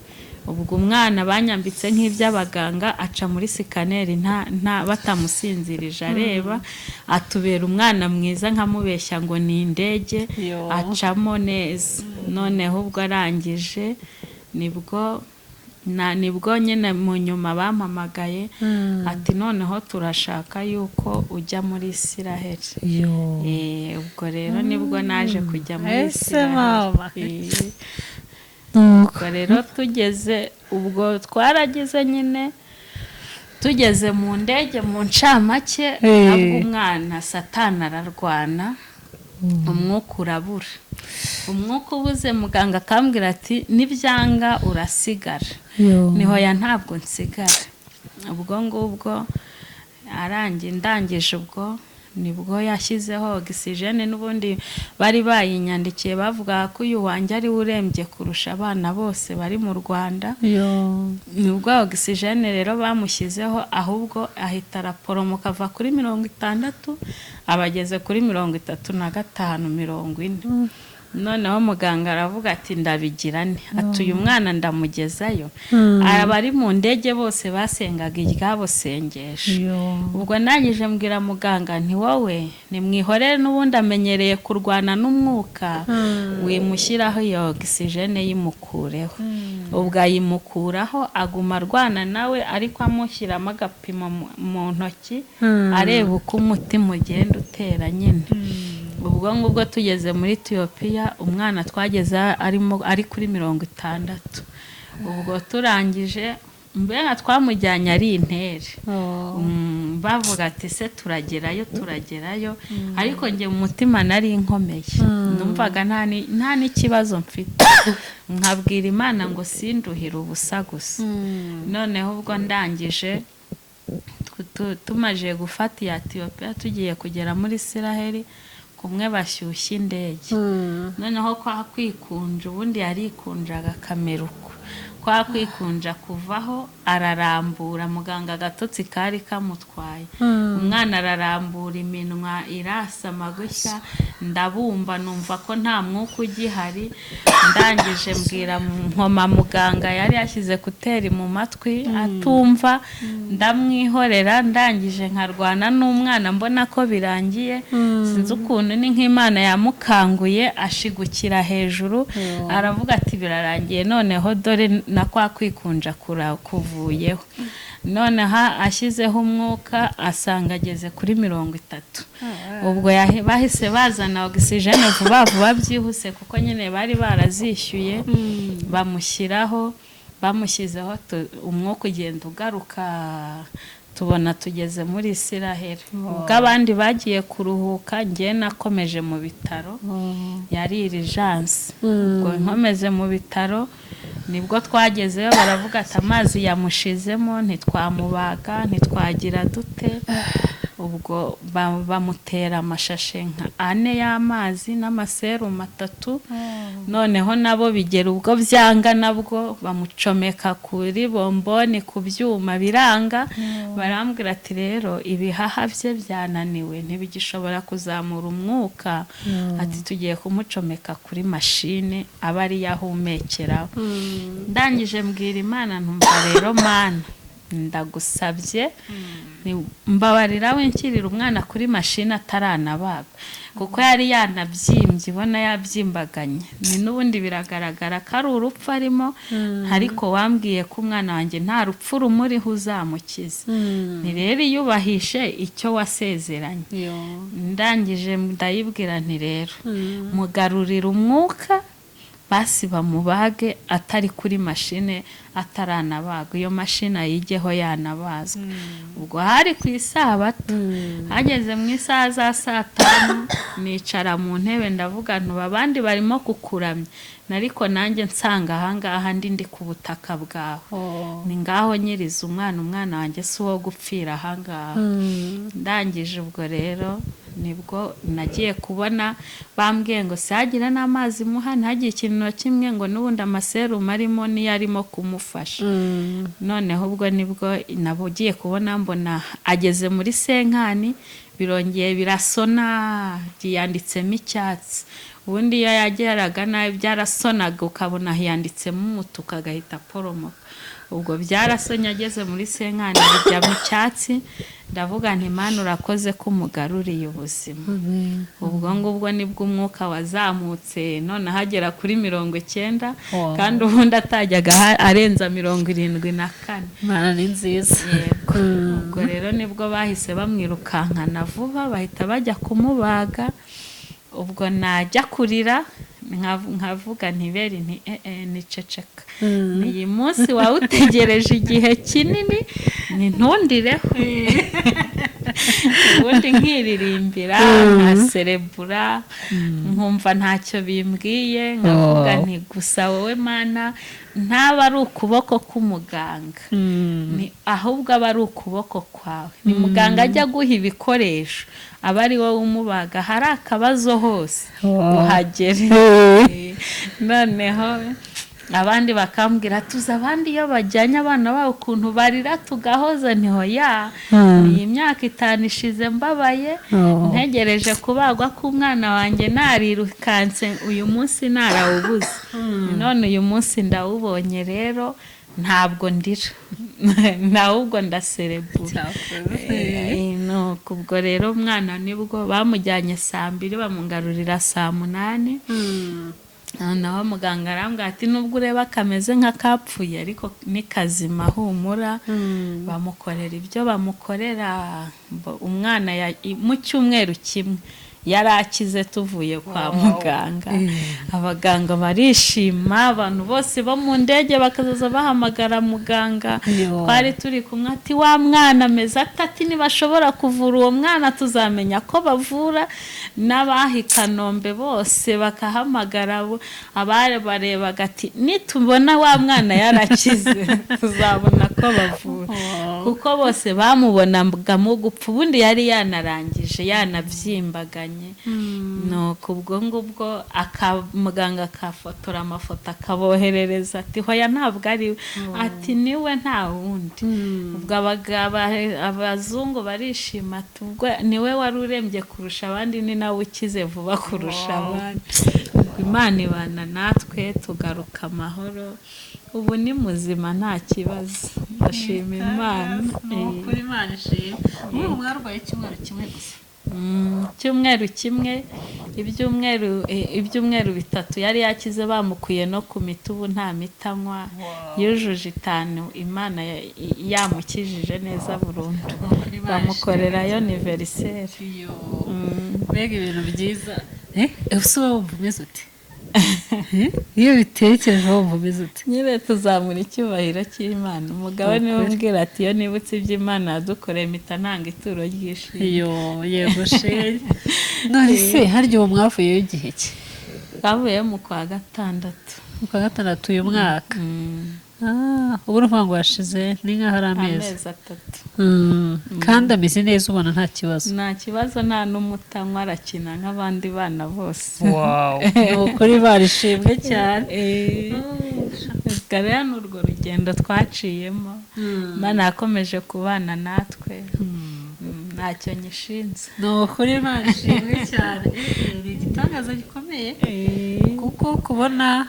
Ubwo umwana banyambitse nk'iby'abaganga, aca muri scanner nta batamusinzirije, areba, atubera umwana mwiza, nkamubeshya ngo ni indege. Acamo neza. Noneho ubwo arangije nibwo nyine mu nyuma bampamagaye ati: "Noneho turashaka yuko ujya muri Isiraheli." Ubwo rero nibwo naje kujya muri Ese Isiraheli. Mama. Ubwo rero tugeze, ubwo twaragize nyine, tugeze mu ndege, mu ncamake, nabwo umwana Satani ararwana, umwuka urabura. Umwuka ubuze, muganga akambwira ati: "Nibyanga urasigara." Niho ya ntabwo nsigara. Ubwo ngubwo arangiye, ndangije, ubwo nibwo yashyizeho ogisijene. N'ubundi bari bayinyandikiye, bavugaga ko uyu wanjye ari we urembye kurusha abana bose bari mu Rwanda. Nibwo ogisijene rero bamushyizeho, ahubwo ahita araporomoka, ava kuri 60 abageze kuri 35, 40. Noneho muganga aravuga ati: "Ndabigira nte?" Ati: "Uyu mwana ndamugezayo?" Abari mu ndege bose basengaga iryabo sengesho. Ubwo ndangije mbwira muganga nti: "Wowe nimwihorere, n'ubundi amenyereye kurwana n'umwuka, wimushyiraho iyo ogisijene, yimukureho." Ubwo ayimukuraho, aguma arwana nawe, ariko amushyiramo agapimo mu ntoki, areba uko umutima ugenda utera nyine. Ubwo ngubwo tugeze muri Etiyopiya, umwana twageze arimo ari kuri 60. Ubwo turangije, mbega twamujyanye ari intere. Bavuga ati: "Se turagerayo, turagerayo?" Ariko njye mu mutima nari nkomeye, numvaga nta n'ikibazo mfite, nkabwira Imana ngo sinduhire ubusa gusa. Noneho ubwo ndangije, tumaze gufata iya Etiyopiya, tugiye kugera muri Isiraheli, kumwe bashyushya indege, noneho kwa kwikunja, ubundi yarikunjaga akamera uko, kwa kwikunja kuvaho, ararambura. Muganga agatotsi kari kamutwaye. Umwana ararambura, iminwa irasama gutya, ndabumva, numva ko nta mwuka ugihari. Ndangije mbwira nkoma muganga, yari yashyize écouteurs mu matwi atumva, ndamwihorera. Ndangije nkarwana n'umwana, mbona ko birangiye. Sinzi ukuntu, ni nk'Imana yamukanguye, ashigukira hejuru, aravuga ati: "Birarangiye noneho, dore na kwa kwikunja kuvuyeho." Noneho ashyizeho umwuka, asanga ageze kuri 30. Ubwo bahise bazana ogisijene vuba vuba byihuse, kuko nyine bari barazishyuye, bamushyiraho. Bamushyizeho, umwuka ugenda ugaruka, tubona tugeze muri Isiraheli. Ubwo abandi bagiye kuruhuka, njye nakomeje mu bitaro, yari urgence. Ubwo nkomeze mu bitaro, nibwo twagezeyo baravuga ati: "Amazi yamushizemo, ntitwamubaga, ntitwagira dute." Ubwo bamutera amashashe nka ane y'amazi n'amaserumu atatu. Noneho nabo bigera ubwo byanga, nabwo bamucomeka kuri bomboni ku byuma, biranga. Barambwira ati: "Rero ibihaha bye byananiwe, ntibigishobora kuzamura umwuka," ati: "Tugiye kumucomeka kuri mashine, aba ariyo ahumekeraho." Ndangije mbwira Imana, ntumva rero Mana, ndagusabye, mbabarira winshyirira umwana kuri mashini ataranabagwa, kuko yari yanabyimbye, ubona yabyimbaganye, ni n'ubundi biragaragara ko ari urupfu arimo, ariko wambwiye ko umwana wanjye nta rupfu rumuriho, uzamukiza. Ni rero iyubahishe icyo wasezeranye. Ndangije ndayibwira nti: "Rero mugarurira umwuka." Basi bamubage atari kuri mashine, ataranabagwa, iyo mashine ayigeho yanabazwe. Ubwo hari ku Isabato, hageze mu isaha za saa 5, nicara mu ntebe, ndavuga ntuba abandi barimo kukuramya, ariko nanjye nsanga ahangaha ndi ku butaka bwawe. Ni ngaho nyiriza umwana, umwana wanjye si uwo gupfira ahangaha. Ndangije ubwo rero nibwo nagiye kubona bambwiye ngo sihagire n'amazi muha, ntihagire ikintu na kimwe, ngo n'ubundi amaserumu arimo niyo arimo kumufasha. Noneho ubwo nibwo nabugiye kubona mbona ageze muri cinquante, birongeye birasona, byiyanditsemo icyatsi. Ubundi iyo yageraga nabi byarasonaga, ukabona hiyanditsemo umutuku, agahita aporomoka. Ubwo byarasonye ageze muri cinquante bijya mu cyatsi. Ndavuga nti: "Mana, urakoze ko umugaruriye ubuzima." Ubwo ngubwo nibwo umwuka wazamutse, noneho agera kuri 90, kandi ubundi atajyaga arenza 74. Imana ni nziza. Yego. Ubwo rero nibwo bahise bamwirukankana vuba, bahita bajya kumubaga. Ubwo najya kurira, nkavuga ntiberi nti niceceka, ni iyi munsi wawutegereje igihe kinini, ni ntundireho. Ubundi nkiririmbira, nkaserebura, nkumva ntacyo bimbwiye, nkavuga nti: "Gusa wowe Mana, ntaba ari ukuboko k'umuganga, ahubwo aba ari ukuboko kwawe." Ni muganga ajya aguha ibikoresho, aba ari wowe umubaga, hari akabazo hose uhagere. Noneho abandi bakambwira: "Tuzi abandi iyo bajyanye abana babo ukuntu barira tugahoza." Ntiho ya iyi myaka 5 ishize mbabaye, ntegereje kubagwa k'umwana wanjye, narirukanse, uyu munsi narawubuze, none uyu munsi ndawubonye. Rero ntabwo ndira, ahubwo ndaserebura. Nuko ubwo rero umwana nibwo bamujyanye saa 2, bamungarurira saa 8. Noneho muganga arambwira ati: "Nubwo ureba kameze nk'akapfuye, ariko ni kazima, humura." Bamukorera ibyo bamukorera, umwana mu cyumweru kimwe yari akize. Tuvuye kwa muganga, abaganga barishima, abantu bose bo mu ndege bakazaza bahamagara muganga twari turi kumwe, ati: "Wa mwana ameze ate?" Ati: "Ntibashobora kuvura uwo mwana, tuzamenya ko bavura." N'abaha i Kanombe bose bakahamagara, abari barebaga, ati: "Nitubona wa mwana yarakize, tuzabona ko bavura," kuko bose bamubonagamo gupfa. Ubundi yari yanarangije, yanabyimbaganye. Nuko ubwo ngubwo muganga akafotora amafoto akaboherereza, ati: "Hoya, ntabwo ari we." Ati: "Niwe, nta wundi." Ubwo abazungu barishima, ati: "Ubwo niwe wari urembye kurusha abandi, ni nawe ukize vuba kurusha abandi." Ubwo Imana ibana natwe, tugaruka amahoro, ubu ni muzima, nta kibazo, ndashima Imana. Ni ukuri, Imana ishimwe. Ubu mwarwaye icyumweru kimwe gusa? Icyumweru kimwe, ibyumweru 3 yari yakize, bamukuye no ku miti, ubu nta miti anywa. Yujuje 5, Imana yamukijije neza burundu, bamukorerayo anniversaire. Iyo, mbega ibintu byiza! Ese uba wumva umeze ute? Iyo bitekereje wumva umeze ute? Nyine tuzamura icyubahiro cy'Imana. Umugabo niwe umbwira ati: "Iyo nibutse ibyo Imana yadukoreye, mpita ntanga ituro ry'ishimwe." Iyo, yego sheri. None se harya uwo mwavuyeyo igihe ki? Twavuye mu kwa gatandatu. Mu kwa gatandatu uyu mwaka? Ubu ni ukuvuga ngo hashize ni nk'aho ari amezi Amezi 3. Kandi ameze neza, ubona nta kibazo? Nta kibazo, nta n'umutanywa, arakina nk'abandi bana bose. Ni ukuri barishimwe cyane. Ubwo rero ni urwo rugendo twaciyemo, Imana yakomeje kubana natwe. Ntacyo nyishinze. Ni ukuri, Imana ishimwe cyane. Ni igitangaza gikomeye, kuko kubona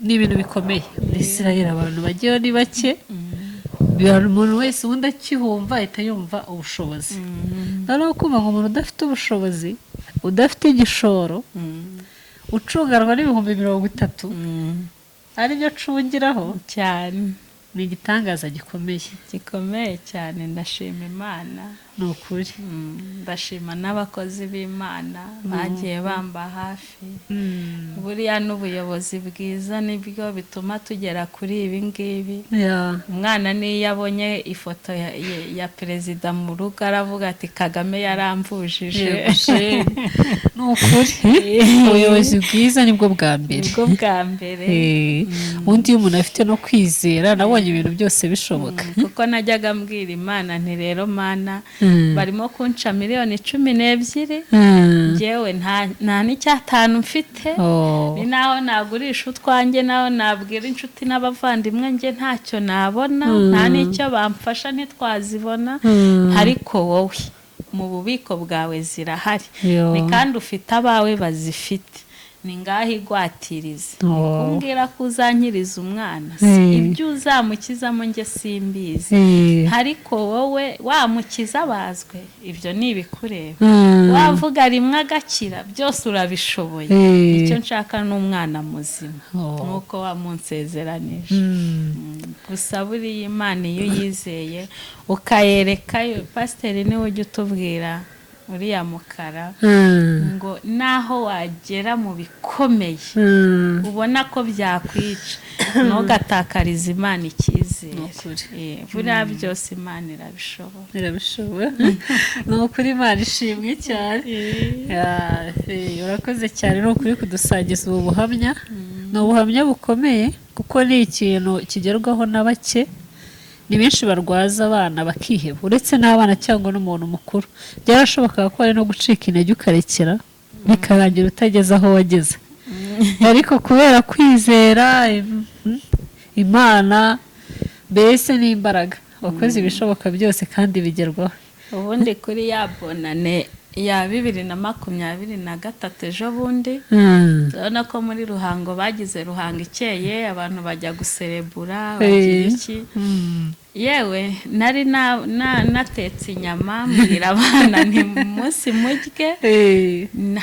ni ibintu bikomeye. Muri Israel abantu bajyayo ni bake. Umuntu wese ubundi akihumva ahita yumva ubushobozi. Noneho kumva ngo umuntu udafite ubushobozi, udafite igishoro, ucunganwa n'30,000 aribyo acungiraho. Cyane. Ni igitangaza gikomeye. Gikomeye cyane, ndashima Imana. Ni ukuri. Ndashima n'abakozi b'Imana bagiye bamba hafi. Buriya n'ubuyobozi bwiza nibwo bituma tugera kuri ibi ngibi. Umwana niyo abonye ifoto ya perezida mu rugo, aravuga ati: "Kagame yaramvujije." Yego shenge. Ni ukuri, ubuyobozi bwiza nibwo bwa mbere. Nibwo bwa mbere. Ubundi iyo umuntu afite no kwizera, nabonye ibintu byose bishoboka. Kuko najyaga mbwira Imana nti: "Rero Mana, barimo kunca miliyoni 12, njyewe nta n'icyatanu mfite." Ni naho nagurisha utwanjye, naho nabwira inshuti n'abavandimwe, njye ntacyo nabona, nta n'icyo bamfasha, ntitwazibona. Ariko wowe mu bubiko bwawe zirahari. Yo. Ni kandi ufite abawe bazifite, ni ngaho igwatirize. Kumbwira ko uzankiriza umwana, ibyo uzamukizamo njye simbizi, ariko wowe wamukiza abazwe, ibyo ni ibikureba. Wavuga rimwe agakira, byose urabishoboye. Icyo nshaka ni umwana muzima nk'uko wamunsezeranije. Gusa buriya Imana iyo uyizeye ukayereka, pasiteri niwe ujya utubwira, uriya mukara, ngo naho wagera mu bikomeye, ubona ko byakwica, ntugatakarize Imana icyizere. Ni ukuri. Buriya byose Imana irabishobora. Irabishobora, ni ukuri. Imana ishimwe cyane. Ya, urakoze cyane, ni ukuri, kudusangiza ubu buhamya. Ni ubuhamya bukomeye kuko ni ikintu kigerwaho na bake. Ni benshi barwaza abana bakiheba, uretse n'abana cyangwa n'umuntu mukuru byarashobokaga ko hari no gucika intege ukarekera, bikarangira utageze aho wageze. Ariko kubera kwizera Imana, mbese n'imbaraga, wakoze ibishoboka byose kandi bigerwaho. Ubundi kuri ya bonane ya 2023, ejo bundi, urabona ko muri Ruhango bagize Ruhango ikeye, abantu bajya guserebura, bagira iki. Yewe, nari natetse inyama, mbwira abana nti: "Munsi murye."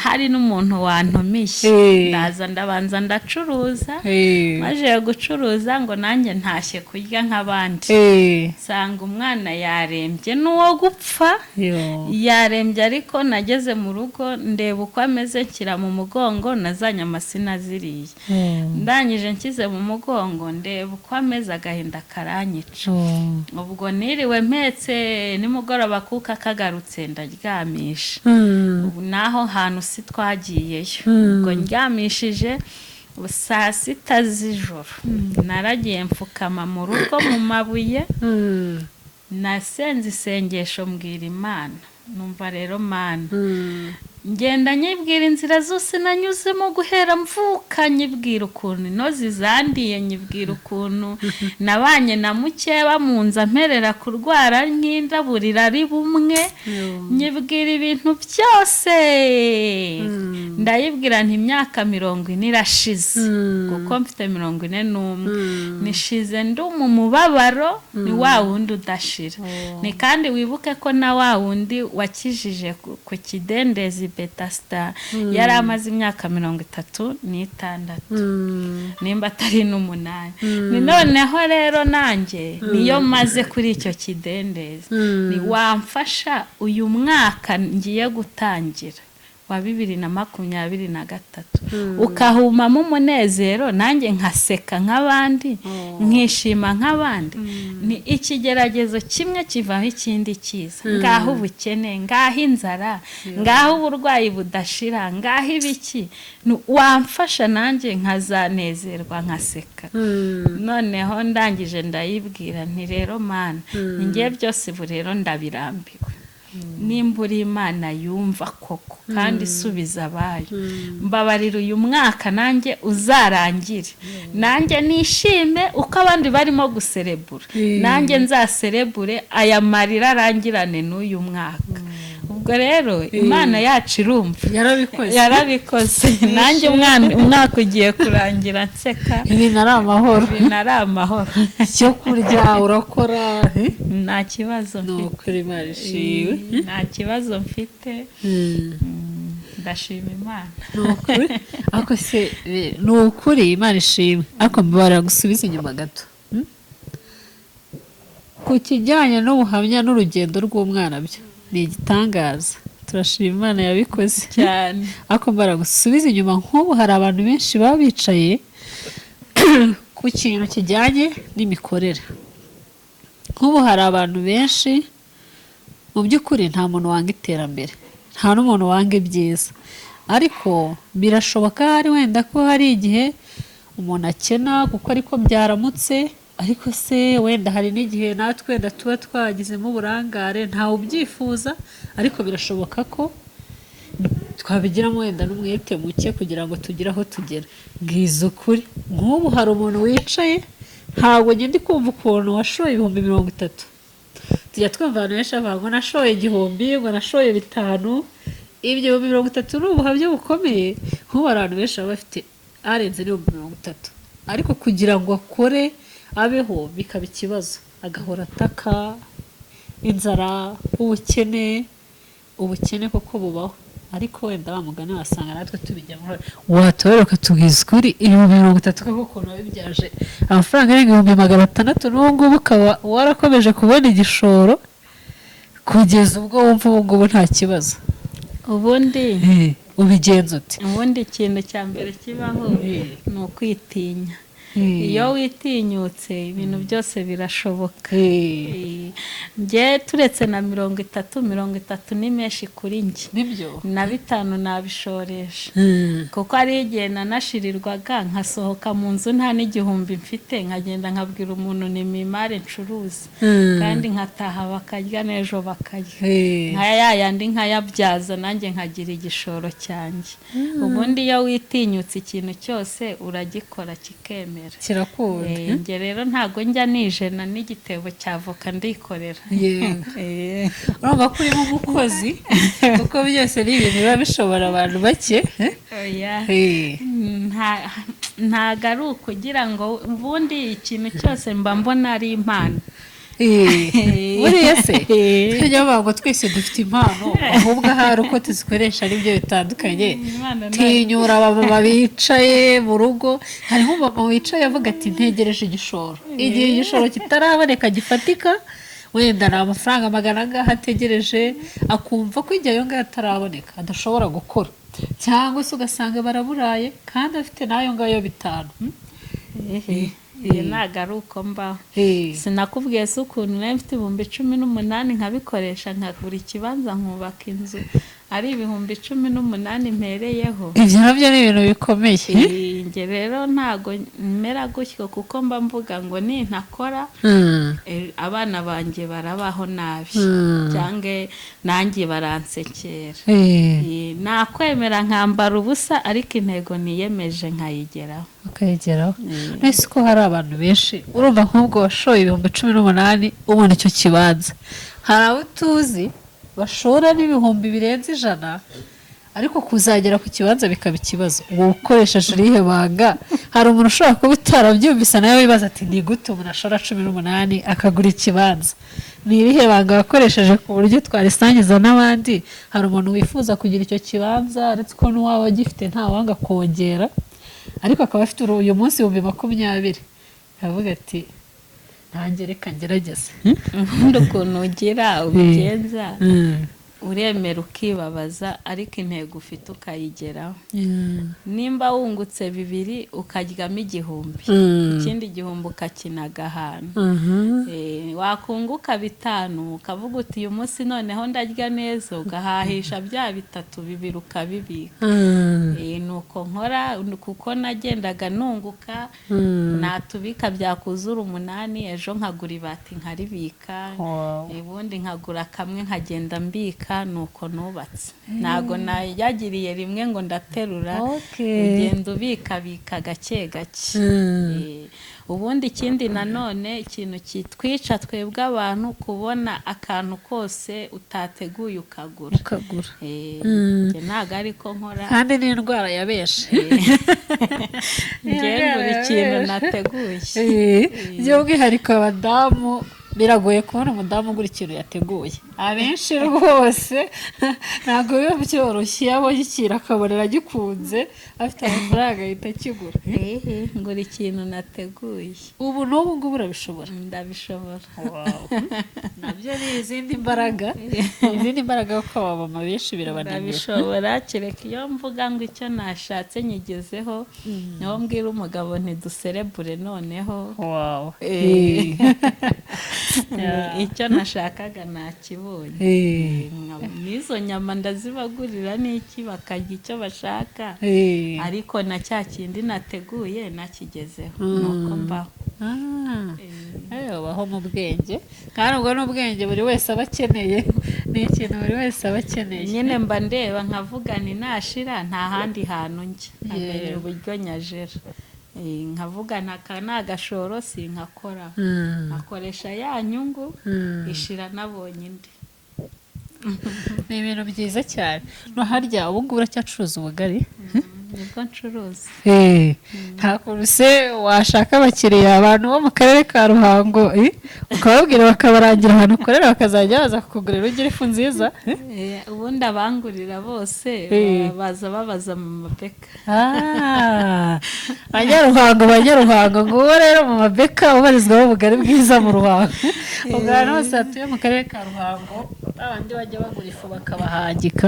Hari n'umuntu wantumiye. Ndaza, ndabanza ndacuruza. Maze gucuruza, ngo nanjye ntashye kurya nk'abandi, nsanga umwana yarembye n'uwo gupfa. Yo. Yarembye, ariko nageze mu rugo ndeba uko ameze, nshyira mu mugongo na za nyama sinaziriye. Ndangije nshyize mu mugongo, ndeba uko ameze, agahinda karanyica. Ubwo niriwe mpetse, nimugoroba kuka kagarutse ndaryamisha. Ubu naho hantu si twagiyeyo. Ubwo ndyamishije, saa 6 z'ijoro naragiye mfukama mu rugo mu mabuye. Nasenze isengesho, mbwira Imana, numva rero Mana, ngenda nyibwira inzira zose nanyuzemo guhera mvuka, nyibwira ukuntu inozi zandiye, nyibwira ukuntu nabanye na mukeba mu nzu amperera kurwara nk'indaburira ari bumwe, nyibwira ibintu byose. Ndayibwira nti: "Imyaka 40 irashize, kuko mfite 41, nishize ndi mu mubabaro, ni wa wundi udashira. Ni kandi wibuke ko na wa wundi wakijije ku kidendezi Betasita yari amaze imyaka 36, nimba atari n'umunani. Ni noneho rero nanjye niyo maze kuri icyo kidendezi. Ni wamfasha uyu mwaka ngiye gutangira wa 2023 ukahumamo umunezero, nanjye nkaseka nk'abandi, nkishima nk'abandi. Ni ikigeragezo kimwe kivaho ikindi kiza, ngaho ubukene, ngaho inzara, ngaho uburwayi budashira, ngaho ibiki. Wamfasha nanjye nkazanezerwa, nkaseka." Noneho ndangije ndayibwira nti: "Rero Mana, ngiye byose ubu rero ndabirambiwe. Nimba uri Imana yumva koko kandi isubiza abayo, mbabarira uyu mwaka nanjye uzarangire, nanjye nishime uko abandi barimo guserebura, nanjye nzaserebure, aya marira arangirane n'uyu mwaka." Ubwo rero Imana yacu irumva. Yarabikoze. Yarabikoze. Nanjye umwaka ugiye kurangira nseka. Ibintu ari amahoro. Ibintu ari amahoro. Icyo kurya urakora? Nta kibazo Ni mfite. ukuri, Imana ishimwe. Nta kibazo mfite. Ndashima Imana. Ni ukuri, ariko se ni ukuri, Imana ishimwe. Ariko mbabarira gusubiza inyuma gato. Ku kijyanye n'ubuhamya n'urugendo rw'umwana, byo ni igitangaza, turashima Imana yabikoze. Cyane. Ariko mbara gusubiza inyuma, nk'ubu hari abantu benshi baba bicaye ku kintu kijyanye n'imikorere. Nk'ubu hari abantu benshi, mu by'ukuri nta muntu wanga iterambere, nta n'umuntu wanga ibyiza, ariko birashoboka hari wenda ko hari igihe umuntu akena kuko ariko byaramutse, ariko se wenda hari n'igihe natwe wenda tuba twagizemo uburangare, ntawe ubyifuza, ariko birashoboka ko twabigiramo wenda n'umwete muke kugira ngo tugire aho tugera. Bwiza ukuri, nk'ubu hari umuntu wicaye, ntabwo ngenda kumva ukuntu washoye 30,000. Tujya twumva abantu benshi bavuga ngo nashoye 1000, ngo nashoye 5. Ibyo 30,000 ni ubuhamya bukomeye. Nk'ubu hari abantu benshi baba bafite arenze n'30,000, ariko kugira ngo akore abeho bikaba ikibazo, agahora ataka inzara, ubukene. Ubukene koko bubaho, ariko wenda wa mugani wasanga natwe tubijyamo. Watubera ukatubwiza ukuri, 30,000 koko ukuntu wabibyaje amafaranga arenga 600,000, n'ubu ngubu ukaba warakomeje kubona igishoro kugeza ubwo wumva ubu ngubu nta kibazo? Ubundi Ubigenza ute? Ubundi ikintu cya mbere kibaho ni ukwitinya. Iyo witinyutse, ibintu byose birashoboka. Njye turetse na 30, 30 ni menshi kuri njye. Nibyo. Na 5 nabishoresha, kuko ari igihe nanashirirwaga nkasohoka mu nzu nta n'igihumbi mfite, nkagenda nkabwira umuntu ni mimare ncuruza, kandi nkataha bakarya, n'ejo bakarya, nka ya yandi nkayabyaza, nanjye nkagira igishoro cyanjye. Ubundi iyo witinyutse, ikintu cyose uragikora kikemera. Kirakunda. Njye rero ntago njya nijena, n'igitebo cya voka ndikorera. Urumva ko urimo umukozi, kuko byose ni ibintu biba bishobora abantu bake. Oya. Ntago ari ukugira ngo, ubundi ikintu cyose mba mbona ari impano. Buriya se tujya bavuga ngo twese dufite impano, ahubwo ahari uko tuzikoresha ari byo bitandukanye. Imana Tinyura abamama bicaye mu rugo. Hari nk'umumama wicaye avuga ati: "Ntegereje igishoro." Igihe igishoro kitaraboneka gifatika, wenda ni amafaranga magana angahe ategereje, akumva ko igihe ayo ngayo ataraboneka adashobora gukora, cyangwa se ugasanga baraburaye kandi afite n'ayo ngayo 5. Iyo ntago ari uko mbaho. Sinakubwiye se ukuntu nari mfite 18,000, nkabikoresha nkagura ikibanza, nkubaka inzu, ari 18,000 mpereyeho? Ibyo nabyo ni ibintu bikomeye. Njye rero ntago mera gutyo, kuko mba mvuga ngo nintakora, abana banjye barabaho nabi, cyangwa nanjye baransekera. Nakwemera nkambara ubusa, ariko intego niyemeje nkayigeraho. Ukayigeraho. Mbese ko hari abantu benshi, urumva nk'ubwo washoye 18,000 ubona icyo kibanza, hari abo tuzi bashora n'ibihumbi birenze 100, ariko kuzagera ku kibanza bikaba ikibazo. Ubu ukoresheje irihe banga? Hari umuntu ushobora kuba utarabyumvise nawe wibaza ati: "Ni gute umuntu ashora 18 akagura ikibanza?" Ni irihe banga wakoresheje ku buryo twarisangiza n'abandi? Hari umuntu wifuza kugira icyo kibanza, uretse ko n'uwaba agifite ntawanga kongera, ariko akaba afite uyu munsi 20,000, aravuga ati: "Nanjye reka ngerageze." Ubundi ukuntu ugira ubigenza, uremera ukibabaza, ariko intego ufite ukayigeraho. Nimba wungutse 2, ukaryamo 1000, ikindi 1000 ukakinaga ahantu. Wakunguka 5, ukavuga uti: "Uyu munsi noneho ndarya neza," ugahahisha bya 3, 2 ukabibika. Ni uko nkora, kuko nagendaga nunguka, natubika byakuzura 8, ejo nkagura ibati nkaribika, ubundi nkagura kamwe nkagenda mbika. Nuko nubatse, ntago nayagiriye rimwe ngo ndaterura. Ugenda ubikabika gake gake. Ubundi ikindi nanone, ikintu kitwica twebwe abantu, kubona akantu kose utateguye ukagura. Ukagura. Njye ntago ariko nkora. Kandi ni indwara ya benshi. Njye ngura ikintu nateguye. By'umwihariko abadamu. Biragoye kubona umudamu ugura ikintu yateguye. Abenshi rwose ntabwo biba byoroshye, iyo abonye ikintu akabona aragikunze, afite amafaranga, ahita akigura. Ehe, ngura ikintu nateguye. Ubu n'ubu ngubu urabishobora? Ndabishobora. Nabyo ni izindi mbaraga, ni izindi mbaraga, kuko abamama benshi birabananira. Ndabishobora, kereka iyo mvuga ngo icyo nashatse nyigezeho, niho mbwira umugabo ntiduserebure noneho. Icyo nashakaga nakibonye. N'izo nyama ndazibagurira n'iki, bakarya icyo bashaka, ariko na cya kindi nateguye nakigezeho, nuko mbaho. Ah, babaho mu bwenge, kandi ubwo ni ubwenge buri wese aba akeneye, ni ikintu buri wese aba akeneye. Nyine mba ndeba nkavuga ni nashira nta handi hantu njya, nkamenya uburyo nyajera. Nkavuga ntaka ni agashoro sinkakora, nkakoresha ya nyungu, ishira nabonye indi. Ni ibintu byiza cyane. No harya ubu ngubu uracyacuruza ubugari? Nibwo ncuruza. Nta kuntu se washaka abakiriya, abantu bo mu karere ka Ruhango, ukababwira bakabarangira ahantu ukorera, bakazajya baza kukugurira, ugira ifu nziza? Ubundi abangurira bose baza babaza Mama Beka. Ah, Banyaruhango, Banyaruhango, nguwo rero Mama Beka ubarizwaho ubugari bwiza mu Ruhango. Ubwo ahantu hose hatuye mu karere ka Ruhango, babandi bajya bagura ifu bakabahangika,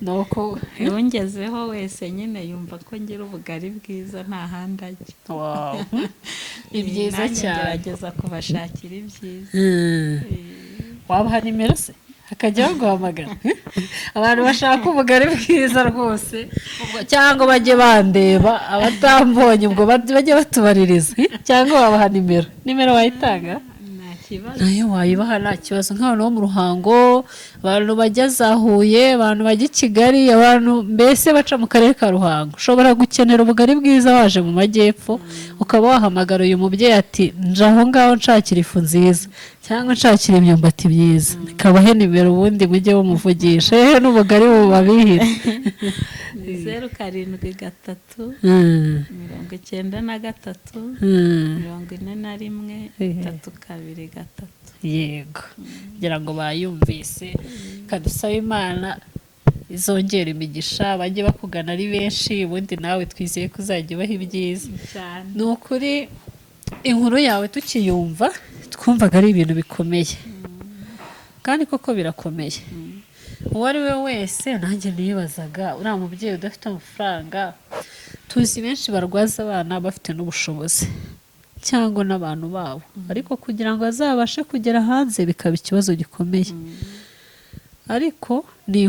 nuko Yungezeho wese nyine yumva ko ngira ubugari bwiza, nta handi ajya. Wow. Ni byiza Nanjye cyane. ngerageza kubashakira ibyiza. Wabaha nimero se hakajya baguhamagara, abantu bashaka ubugari bwiza rwose? Ubwo cyangwa bajye bandeba, abatambonye ubwo bajye batubaririza, cyangwa wabaha nimero? Nimero wayitanga? Nta kibazo. Nayo wayibaha, nta kibazo. Nk'abantu bo mu Ruhango, abantu bajya za Huye, abantu bajya i Kigali, abantu mbese baca mu karere ka Ruhango, ushobora gukenera ubugari bwiza waje mu majyepfo, ukaba wahamagara uyu mubyeyi ati: "Nje aho ngaho nshakira ifu nziza cyangwa nshakira imyumbati myiza." Kabahe nimero, ubundi mujye mumuvugisha, hehe n'ubugari bubabihira. Ni 073 93 41 323. Yego, kugira ngo bayumvise, kadusaba Imana izongera imigisha, bajye bakugana ari benshi, ubundi nawe twizeye ko uzajya ubaha ibyiza. Cyane. Ni ukuri inkuru yawe tukiyumva twumvaga ari ibintu bikomeye, kandi koko birakomeye. Uwo ari we wese, nanjye nibazaga uriya mubyeyi udafite amafaranga. Tuzi benshi barwaza abana bafite n'ubushobozi cyangwa n'abantu babo, ariko kugira ngo azabashe kugera hanze bikaba ikibazo gikomeye. Ariko ni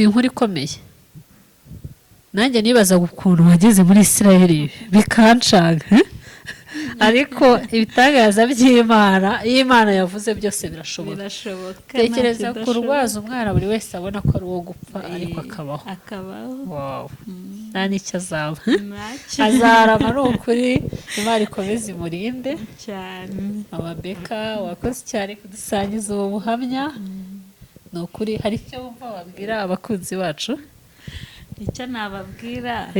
inkuru ikomeye. Nanjye nibazaga ukuntu wageze muri Israel bikancanga, ariko ibitangaza by'Imana, iyo Imana yavuze byose birashoboka. Birashoboka, nta Tekereza kidashoboka. kurwaza umwana buri wese abona ko ari uwo gupfa, ariko akabaho. Akabaho. Wow. Nta n'icyo azaba. Ntacyo. Azarama, ni ukuri. Imana ikomeze imurinde. Cyane. Mama Beka, wakoze cyane kudusangiza ubu buhamya. Ni ukuri, hari icyo wumva wabwira abakunzi bacu? Icyo nababwira,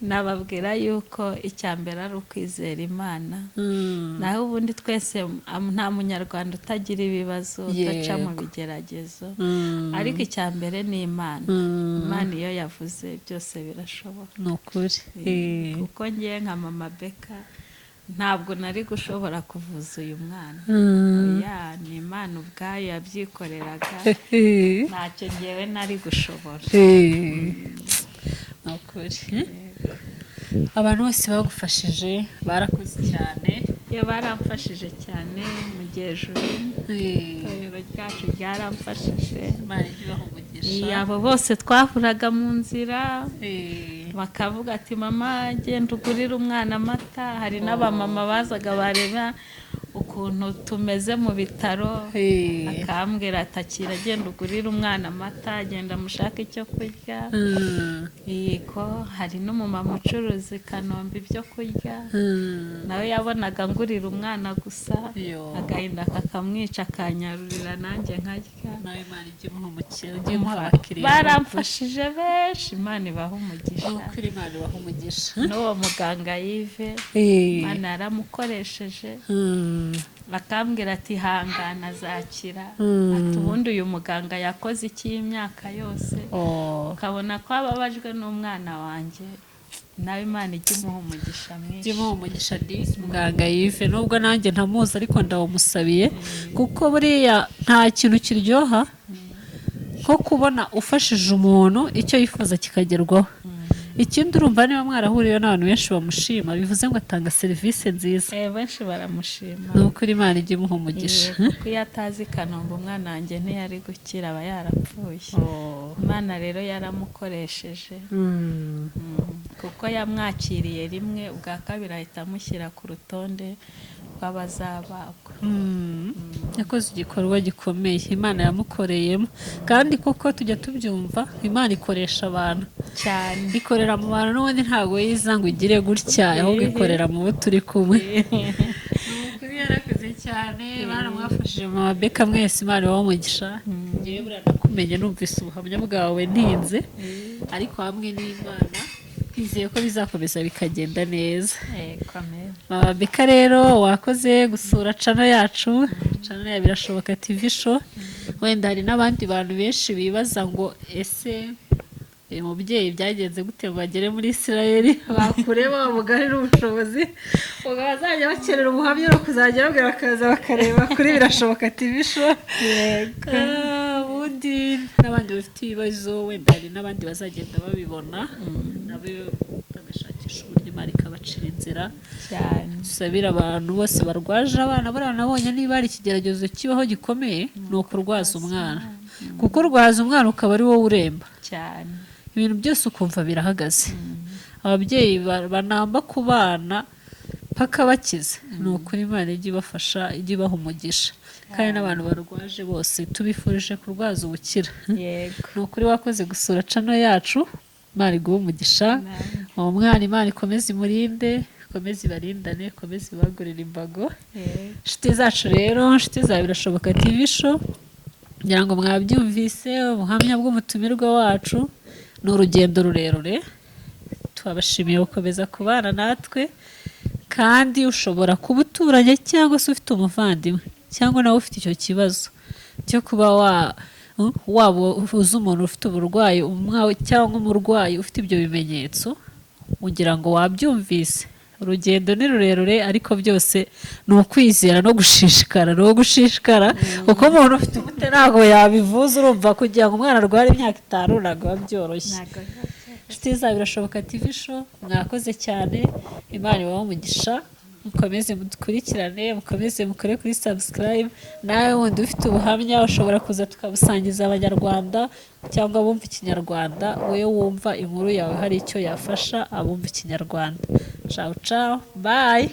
nababwira yuko icya mbere ari ukwizera Imana. Naho ubundi twese nta Munyarwanda utagira ibibazo, udaca mu bigeragezo, ariko icya mbere ni Imana. Imana iyo yavuze byose birashoboka. Ni ukuri. Kuko ngewe nka Mama Beka ntabwo nari gushobora kuvuza uyu mwana. Oya, ni Imana ubwayo yabyikoreraga, ntacyo ngewe nari gushobora. Ni ukuri, abantu bose bagufashije barakoze cyane. Iyo baramfashije cyane mu gihe juru itorero ryacu ryaramfashije. Imana ijye ibaha umugisha. Iyo abo bose twahuraga mu nzira bakavuga ati: "Mama, genda ugurire umwana amata." Hari n'abamama bazaga bareba ukuntu tumeze mu bitaro, akambwira ati: "Akira, genda ugurire umwana amata, genda mushake icyo kurya." Yego, hari n'umumama ucuruza i Kanombe ibyo kurya, nawe yabonaga ngurira umwana gusa, Yo. agahinda kakamwica, akanyarurira nanjye nkarya. Nawe Imana ijye imuha umukiriya, ujye imuha abakiriya. Baramfashije benshi, Imana ibaha umugisha. Ni ukuri, Imana ibaha umugisha. N'uwo muganga Yive, Imana yaramukoresheje, akambwira ati: "Hangana, azakira." Ati: "Ubundi uyu muganga yakoze iki iyi myaka yose?" Oh. Ukabona ko ababajwe n'umwana wanjye. Nawe Imana ijya imuha umugisha mwinshi. Ujye imuha umugisha disi muganga Yive, nubwo nanjye ntamuzi, ariko ndawumusabiye, kuko buriya nta kintu kiryoha nko kubona ufashije umuntu icyo yifuza kikagerwaho. Ikindi, urumva niba mwarahuriyeho n'abantu benshi bamushima, bivuze ngo atanga serivisi nziza. Benshi baramushima. Ni ukuri, Imana ijya imuha umugisha. Kuko iyo atazi i Kanombe, umwana wanjye ntiyari gukira, aba yarapfuye. Oh. Imana rero yaramukoresheje. Kuko yamwakiriye rimwe, ubwa kabiri ahita amushyira ku rutonde rw'abazabagwa. Yakoze igikorwa gikomeye, Imana yamukoreyemo. Kandi koko tujya tubyumva, Imana ikoresha abantu cyane. Ikorera mu bantu n'ubundi, ntabwo yiza ngo igire gutya, ahubwo ikorera mu bo turi kumwe. Ni ukuri yarakoze cyane. Baramwafashije. Mama Beka, mwese Imana ibahe umugisha. Ngewe buriya nakumenye numvise ubuhamya bwawe ntinze, ariko hamwe n'Imana twizeye ko bizakomeza bikagenda neza. Yego, amen. Mama Beka rero, wakoze gusura channel yacu, channel ya Birashoboka TV Show. Wenda hari n'abandi bantu benshi bibaza ngo: "Ese uyu mubyeyi byagenze gute ngo bagere muri Israel?" Bakureba mugari n'ubushobozi, ubwo bazajya bakenera ubuhamya no kuzajya babwira bakaza bakareba kuri Birashoboka TV Show. Ubundi n'abandi bafite ibibazo, wenda hari n'abandi bazagenda babibona nabo bagashakisha uburyo Imana ikabacira inzira. Cyane. Dusabire abantu bose barwaje abana. Buriya nabonye niba hari ikigeragezo kibaho gikomeye, ni ukurwaza umwana, kuko urwaza umwana ukaba ari wowe uremba. Cyane. Ibintu byose ukumva birahagaze. Ababyeyi banamba ku bana paka bakize, ni ukuri Imana ijye ibafasha, ijye ibaha umugisha. Kandi n'abantu barwaje bose tubifurije kurwaza ubukira. Yego. Ni ukuri wakoze gusura channel yacu, Imana iguhe umugisha. Uwo mwana Imana ikomeze imurinde, ikomeze ibarindane, ikomeze ibagurire imbago. Inshuti zacu rero, inshuti za Birashoboka TV Show, ngira ngo mwabyumvise ubuhamya bw'umutumirwa wacu. Ni urugendo rurerure. Twabashimiye gukomeza kubana natwe. Kandi ushobora kuba uturanye cyangwa se ufite umuvandimwe cyangwa nawe ufite icyo kibazo cyo kuba waba uzi umuntu ufite uburwayi cyangwa umurwayi ufite ibyo bimenyetso, ugira ngo wabyumvise. Urugendo ni rurerure, ariko byose ni ukwizera no gushishikara, ni ugushishikara, kuko umuntu ufite ubute ntabwo yabivuza. Urumva kugira ngo umwana arware imyaka 5 ntabwo biba byoroshye. Ntabwo biba byoroshye. Inshuti za Birashoboka TV Show, mwakoze cyane, Imana ibahe umugisha. Mukomeze mudukurikirane, mukomeze mukore kuri subscribe. Nawe wundi ufite ubuhamya ushobora kuza tukabusangiza Abanyarwanda cyangwa abumva Ikinyarwanda. Wowe wumva inkuru yawe hari icyo yafasha abumva Ikinyarwanda. Ciao ciao, bye.